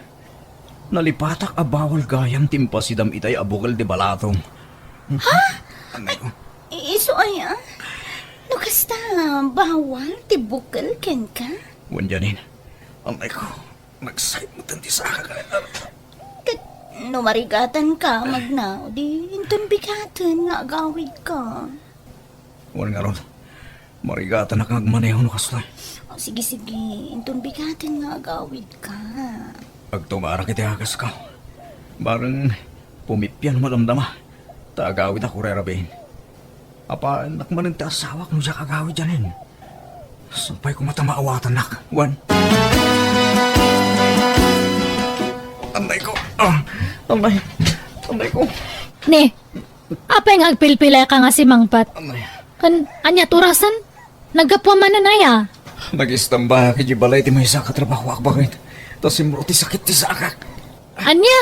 Nalipatak a bawal gayam ti impasidam itay a bukel ti balatom. Ha? Anay ko. I-, isu aya? Basta, bawal ti bukel kenka. Wen, Janine. Amay ko, nagsait met ti saka. Ket no marigatan ka, magnaw, di inton bigaten nga agawid ka. Wen ngarud, marigatanak nga agmaneho no kastoy. O, sige, sige, inton bigaten nga agawid ka. Agtugarak iti akasko. Bareng pumipian madamdama. Ta agawid a kurera bin. Apaannak manen ti asawak no diak agawid, Janine. Sapay koma ta maawatannak, wen. Anay ko. Ah, anay. Anay ko. Ni, apay nga agpilpilay ka nga simangpet? Anay. Kan, ania ti orasen? Naggapuam manen aya? Nagistamba idiay balay ti maysa a katrabahoak, baket. Ta simro ti sakit ti sakak. Ania?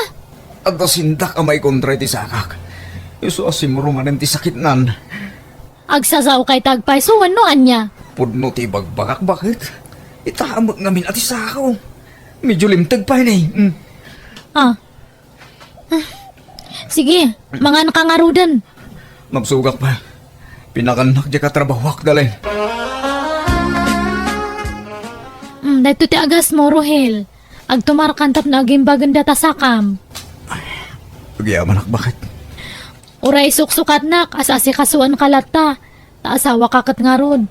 Adda sindak a maikontra iti sakak. Isu a simro manen ti sakitnan. Agsasaoka iti agpayso wenno ania? Pudno ti ibagbagak, baket. Ita met ngamin a ti sako. Medyo limteg pay ni. Mm. Ah. Ah. Sige, mangan ka ngaruden. Nabsogak pay. Pinakannak diay katrabahoak, Dalin. Mm, daytoy ti agasmo, Ruhel. Agtumarkan tapno agimbagen data sakam. Agyamanak, baket. Uray suksukatnak, as-asikasuenka latta. Ta asawaka ket ngarud.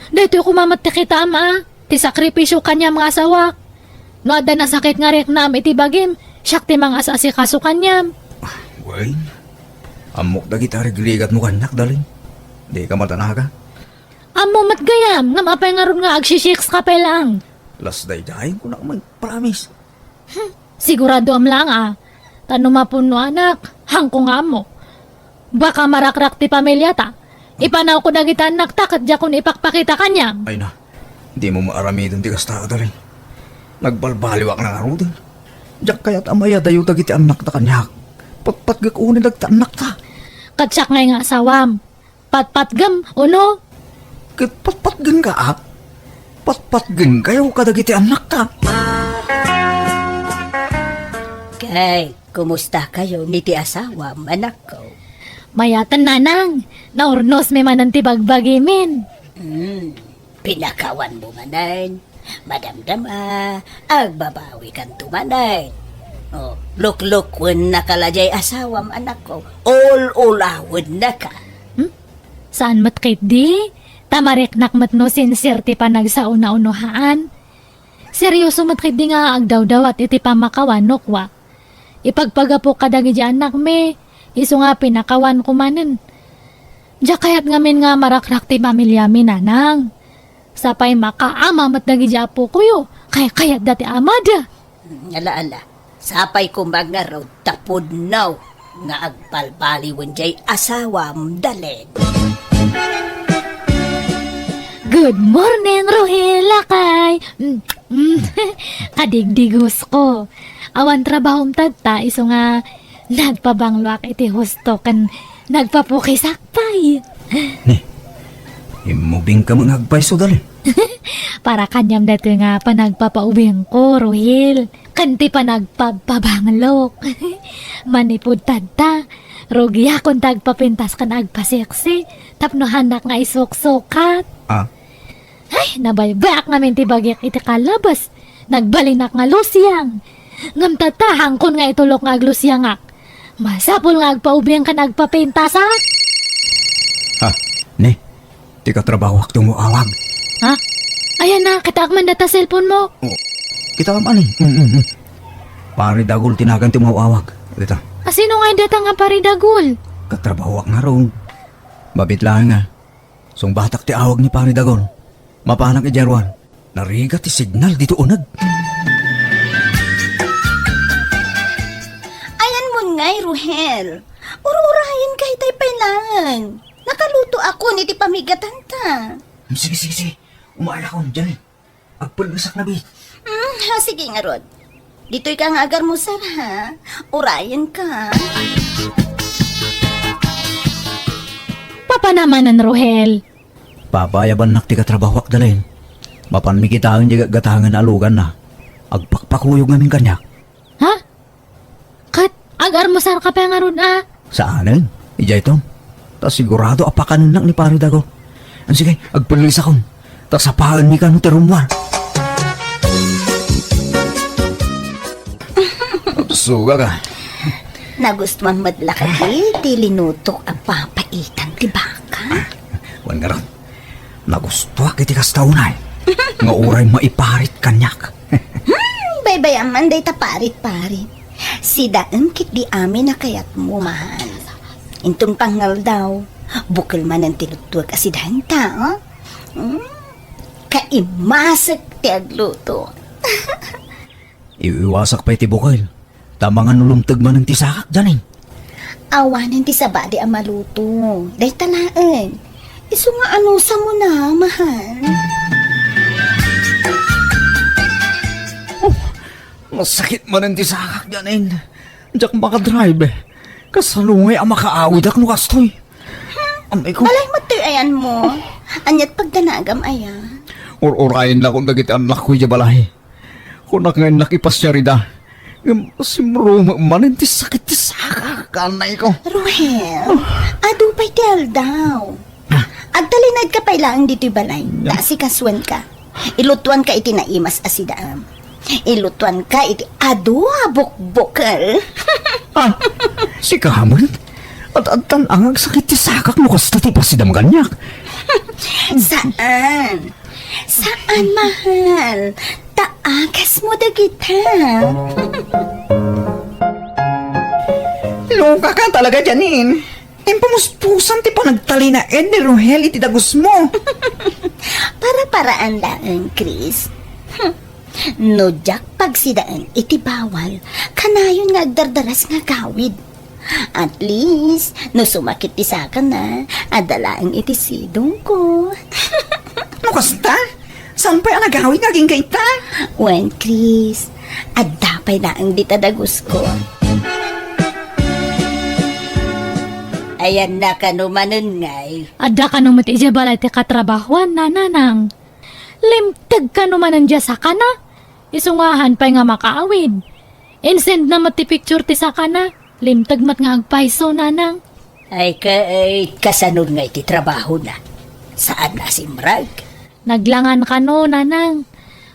Daytoy koma met ti kitaem a, ti sakripisio kaniam nga asawak. No adda nasakit nga riknam iti bagim, siak ti mangas-asikaso kaniam. Wen, ammok dagiti rigrigatmo kaniak, Dalin. Dika matanaga. Ammo met gayam, ngem apay ngarud nga agsisiks ka pay laeng? Lasdaydayen kunak man, promise. Hmm, siguradoam laeng a. Ta no mapunnoanak, haanko nga ammo. Baka marakrak ti pamiliata. Ipanawko dagiti annakta ket diakon ipakpakita kaniam. Ay na, dimo maaramiden ti kasta, Dalin. Nagbalbaliwak na ngaruden. Diak kayat a mayadayo dagiti annakta kaniak. Patpatgek unay dagiti annakta. Ket siak ngay nga asawam. Patpatgem, uno? Ket patpatgenka, a? Patpatgenkayo kadagiti annakta. Kay, kumustakayo iti asawam, anakko? Mayaten, nanang. Naurnosmi manen ti bagbagimin. Hmm, pinakawanmo manen. Madamdama, agbabawikanto manen. O, luklukennaka la diay asawam, anakko. Ul-ulawennaka. Hmm? Saan met ketdi? Ta mariknak met no sincere ti panagsao na uno haan. Serioso met ketdi nga agdawdawat iti pammakawan no kua. Ipagpagapok kadagiti annakmi, isu nga pinakawanko manen. Diak kayat ngamin nga marakrak ti pamiliami, nanang. Sapay makaama met dagiti apokoyo, kaykayatda ti amada. Ala, ala. Sapay koma ngarud ta pudno nga agbalbaliwen diay asawam, Dalin. Good morning, Ruhel, lakay. Mm, mm. Kadigdigos ko. Awan trabahom tatta, isu nga nagpabangloak iti husto ken nagpapukisak pay. Ni, immubingka met nga agpayso, Dalin. Para kaniam daytoy nga panagpapaubingko, Ruhel. Ken ti panagpabpabanglok. Manipud tatta, rugiakon ti agpapintas ken agpaseksi tapno haannak nga isuksukat. Ah? Ay, nabaybayak ngamin ti bagik iti kalabas. Nagbalinak nga lusiang. Ngem tatta, haankon nga itulok nga aglusiangak. Masapul nga agpaubing ken agpapintasak. Ha? Ni, ti katrabahoak ti umaw-awag. Ha? Ayan na, kitaak man data cellphone mo. Oh, kitaam ani? Mm, mm, mm. Pari Dagul ti nagan ti umaw-awag. Dita. Asino nga data nga Pari Dagul? Katrabahoak ngarud. Mabit laeng nga. Sungbatak ti awag ni Pari Dagul. Mapanak idiay ruar. Narigat ti signal dito uneg. Ayan mo ngay, Ruhel. Ur-urayen ka itay pay laeng. Nakaluto ako iti pamigatanta. Hmm, sige, sige, sige. Umaay ako, Janine. Agpulgasak na, bi. Hmm, ha, sige ngarud. Ditoy ka nga agarmusar, ha? Urayen ka. Papa namanen, Ruhel. Papa, ayabannak ti katrabahoak, Dalin. Mapanmi kitaen diay gatgatangen a luganna. Agpakpakuyog ngamin kaniak. Ha? Ket, agarmusar ka pay ngarud a? Saanen, idiay ton. Ta sigurado a pakanennak ni Pari Dago. Sige, agpellisakon. Ta sapaenmi kano ti rummuar. Sugak a. Nagustuam met la kadi ti linutok a papaitan ti baka? Wen ngarud, nagustuak iti kasta unay nga uray maiparit kaniak. Hmm, baybay-am man dayta parit-parit. Sidaem ketdi amin a kayatmo, mahal. Inton pangngaldaw, bukel manen ti luttuek a sidaenta, oh. Hmm, kaimasek ti agluto. Iwiwasak pay ti bukel. Ta mangan no lumteg manen ti sakak, Janine. Awanen ti sabali a maluto. Dayta laeng. Isu nga anusam na, mahal. Oh, masakit manen ti sakak, Janine. Diak makadrive. Kasano ngay a makaawidak no kastoy? Amay ko. Balay met ti ayanmo. Aniat pagdanagam aya? Ur-urayen la kon dagiti annakko idiay balay. Kunak nga innak ipasiar ida. Ngem simrumem manen ti sakit ti sakak, anay ko. Ruhel, adu pay ti aldaw. Ah. Agtalinaedka pay laeng ditoy balay. Ah. Ta asikasuenka. Ilutuanka iti naimas a sidaem. Ilutuanka iti adu a bukbukel. Ah, sika met? Ad-adtan a nga agsakit ti sakak no kasta ti ipasidam kaniak. Saan? Saan, mahal? Ta agasmo dagita. Loka ka talaga, Janine. Impamuspusan ti panagtalinaed ni Rohel iti dagusmo. Para-paraan laeng, Chris. No diak pagsidaen iti bawal, kanayon nga agdardaras nga agawid. At least, no sumakit ti sakana, adda laeng iti sidongko. No kasta, saan pay a nagawid nga agingga ita? Wen, Chris, adda pay laeng dita dagusko. Ayanna kano manen ngay? Adda kano met idiay balay ti katrabahuanna, nanang. Limteg kano manen diay sakana? Isu nga haan pay nga makaawid. Insendna met ti picture ti sakana. Limteg met nga agpayso, nanang. Ay, ka-, ay, kasano ngay ti trabahona? Saan a simrag? Naglangan kano, nanang.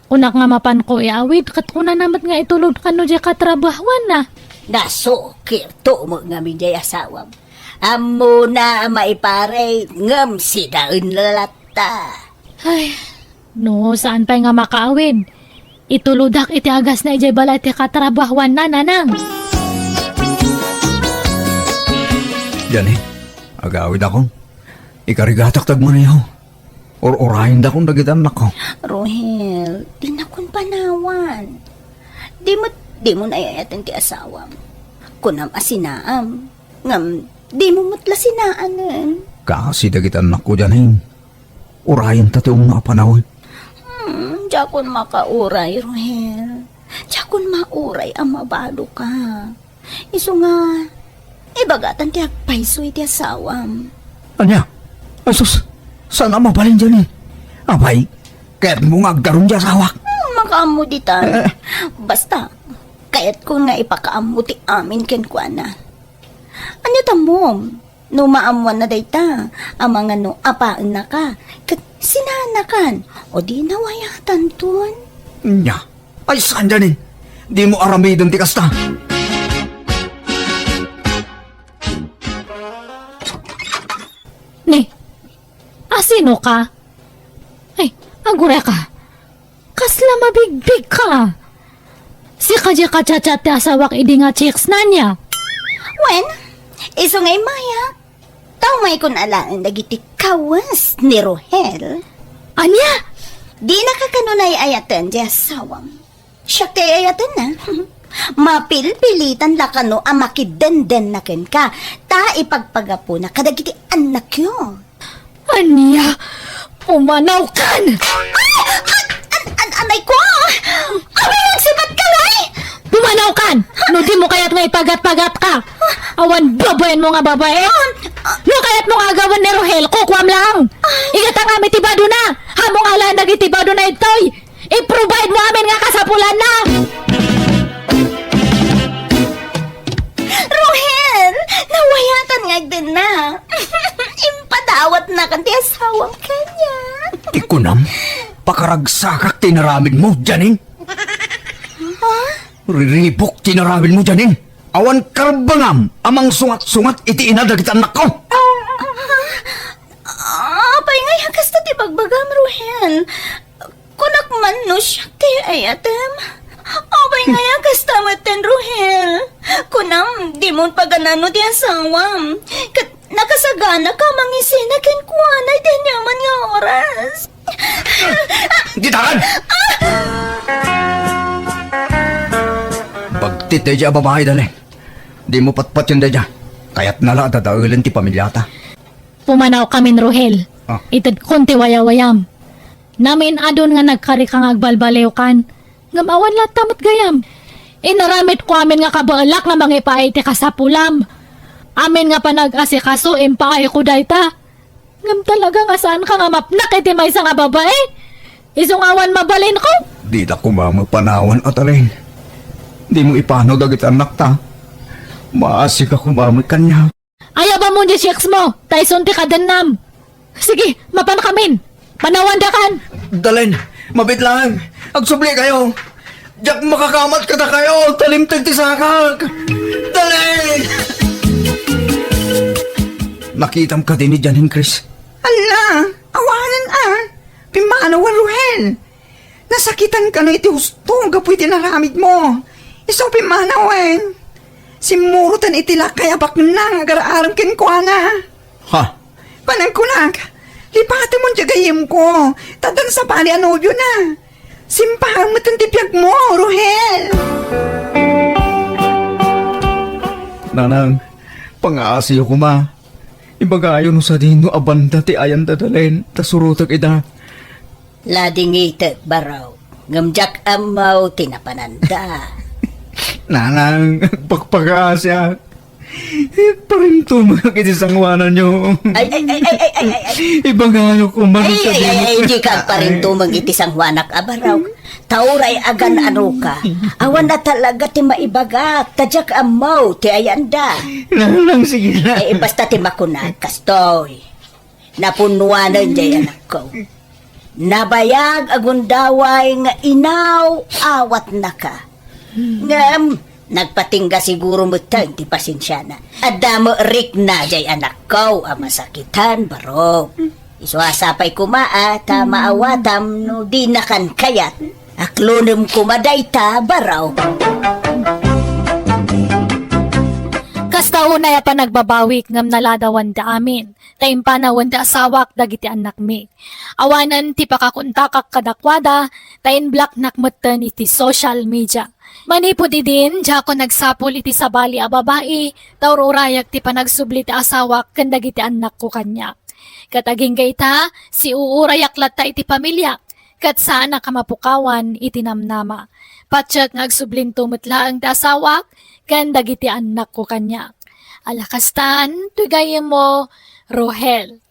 Kunak nga mapanko iawid, ket kunana met nga itulod kano diay katrabahuanna. Nasukir to met ngamin diay asawam. Ammona a maiparit, ngem sidaen latta. Ay, no, saan pay nga makaawid? Itulodak iti agasna idiay balay ti katrabahuanna, nanang. Diay, agawidakon. Ikarigatak ti agmaneho. Ur-urayendakon dagiti annakko. Rohel, dinakon panawan. Di met, dimo ay-ayaten ti asawam. Kunam a sinaam. Ngem, dimo met la sinaanen. Kaasi dagiti annakko, Janine. Urayenta ti umno a panawen. Hmm, diakon makauray, Rohel. Diakon mauray a mabaloka. Isu nga, ibagatan ti agpayso iti asawam. Ania? Ay sus, saan a mabalin, Janine? Apay, kayatmo nga agdarum ti asawak? Hmm, makaammo ditan. Eh. Basta, kayatko nga ipakaammo ti amin kenkuana. Ania tammom? No maammoanna dayta, amangan no apaennaka, ket sinaannakan, o di nawayatanton. Nya, ay saan, Janine? Dimo aramiden ti kasta. Ni, asino ka? Ay, agureka. Kasla mabigbigka. Sika diay ka-chat-chat ti asawak idi nga chicks na nia? Wen, isu nga immayak. Ta umaykon alaen dagiti kawes ni Rohel. Ania? Dinaka kano ay-ayaten diay asawam. Siak ti ay-ayatenna. Mapilpilitan la kano a makiddendenna kenka, ta ipagpagapuna kadagiti annakyo. Ania? Pumanawkan! Ay! An-, an-, an-, anay ko! Awan nagsibat ka, Nay! Pumanawkan! No dimo kayat nga ipagat-pagatka! Awan babaenmo nga babae! No kayatmo nga agawen ni Rohel, kukuam lang! Igatangam iti badona! Ammom alaen dagiti badona ditoy! I-provide mo amin nga kasapulanna! Rohel! Nawayatan nga agdenna! Impadawatnakan ti asawam ken Kunam, pakaragsakak ti inaramidmo, Janine. Riribuk ti inaramidmo, Janine. Awan karbengam a mangsungat-sungat iti ina dagiti annakko. Ah, apay ngay a kasta ti bagbagam, Ruhel? Kunak man no siak ti ay-ayatem. Apay ngay a kasta metten, Ruhel? Kunam, dimon paganano ti asawam. Ket nakasaganaka mangisina kenkuana iti aniaman nga oras. Ditakan! Bagtit daydiay a babai, Dalen. Dimo patpatien daydiay. Kayatna la a dadaelen ti pamiliata. Pumanawkamin, Ruhel. Ah. Itedkon ti wayawayam. Namin-adun nga nagkarika nga agbalbaliwkan. Ngem awan latta met gayam. Inaramidko amin nga kabaelak nga mangipaay iti kasapulam. Amin nga panag-asikaso, impaayko dayta. Ngem talaga nga saanka nga mapnak iti maysa nga babai. Isu nga awan mabalinko. Dita koma mapanawan, Atalin. Dimo ipanaw dagiti annakta. Maasika koma met kaniak. Ayabamon diay siyeks mo, ta isun ti kadennam. Sige, mapankamin. Panawandakan. Dalen, mabiit laeng. Agsubli kayo. Diak makakamat kadakayo, ta limteg ti sakak. Dalen! Nakitam kadi ni Janine, Chris? Ala, awanen a. Pimmanawan, Ruhel. Nasakitan kano iti husto gapu iti inaramidmo. Isu pimmanawen. Simmuroten iti lakay a baknang nga agar-arem kenkuana. Ha? Panagkunak, lipatemon diay gayyemko, ta addan sabali a nobiona. Simpaem metten ti biagmo, Ruhel. Nanang, pangaasiyo koma. Ibagayo no sadino a banda ti ayan da Dalen, ta surotek ida. Ladingitek, barok. Ngem diak ammo ti napananda. Nanang, agpakpakaasiak. Parintumeng iti sangoananyo. Ay, ay, ay, ay, ay, ay, ay, ay. Ibagayo koma no sadino. Ay, ay, ay, ay, dika agparintumeng iti sangoanak a barok. Ta uray agan-anoka, awan a talaga ti maibagak, ta diak ammo ti ayanda. Nanang, sige na. Eh, basta ti makunak, kastoy. Napunnuanen diay anakko. Nabayag a gundaway nga inaw-awatnaka. Ngem, nagpatingga siguro metten ti pasensiana. Adda met rikna diay anakko a masakitan, barok. Isu a sapay koma a ta maawatam no dinakan kayat. Aklonem koma dayta, barok. Kasta unay a panagbabawik ngem naladawanda amin, ta impanawen ti asawak dagiti annakmi. Awanen ti pakakontakak kadakuada, ta inblocknak metten iti social media. Manipud idin, diakon agsapul iti sabali a babai, ta ur-urayak ti panagsubli ti asawak ken dagiti annakko kaniak. Ket agingga ita, siuurayak latta iti pamiliak, ket saanak a mapukawan iti namnama. Patiek nga agsublinto met laeng ti asawak ken dagiti annakko kaniak. Ala kastan, ti gayyemmo, Rohel.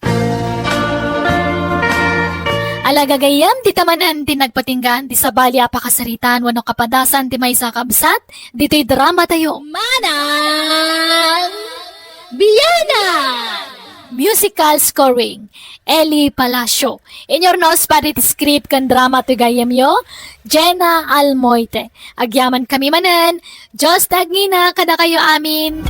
Ala gagayyem, dita manen ti nagpatinggaan ti sabali a pakasaritaan wenno kapadasan ti maysa a kabsat ditoy drama tayo. Manang Biana! Musical scoring, Eli Palacio. Inurnos padi ti script ken drama ti gayyemyo, Jenna Almoite. Agyamankami manen, Dios ti agngina kadakayo amin.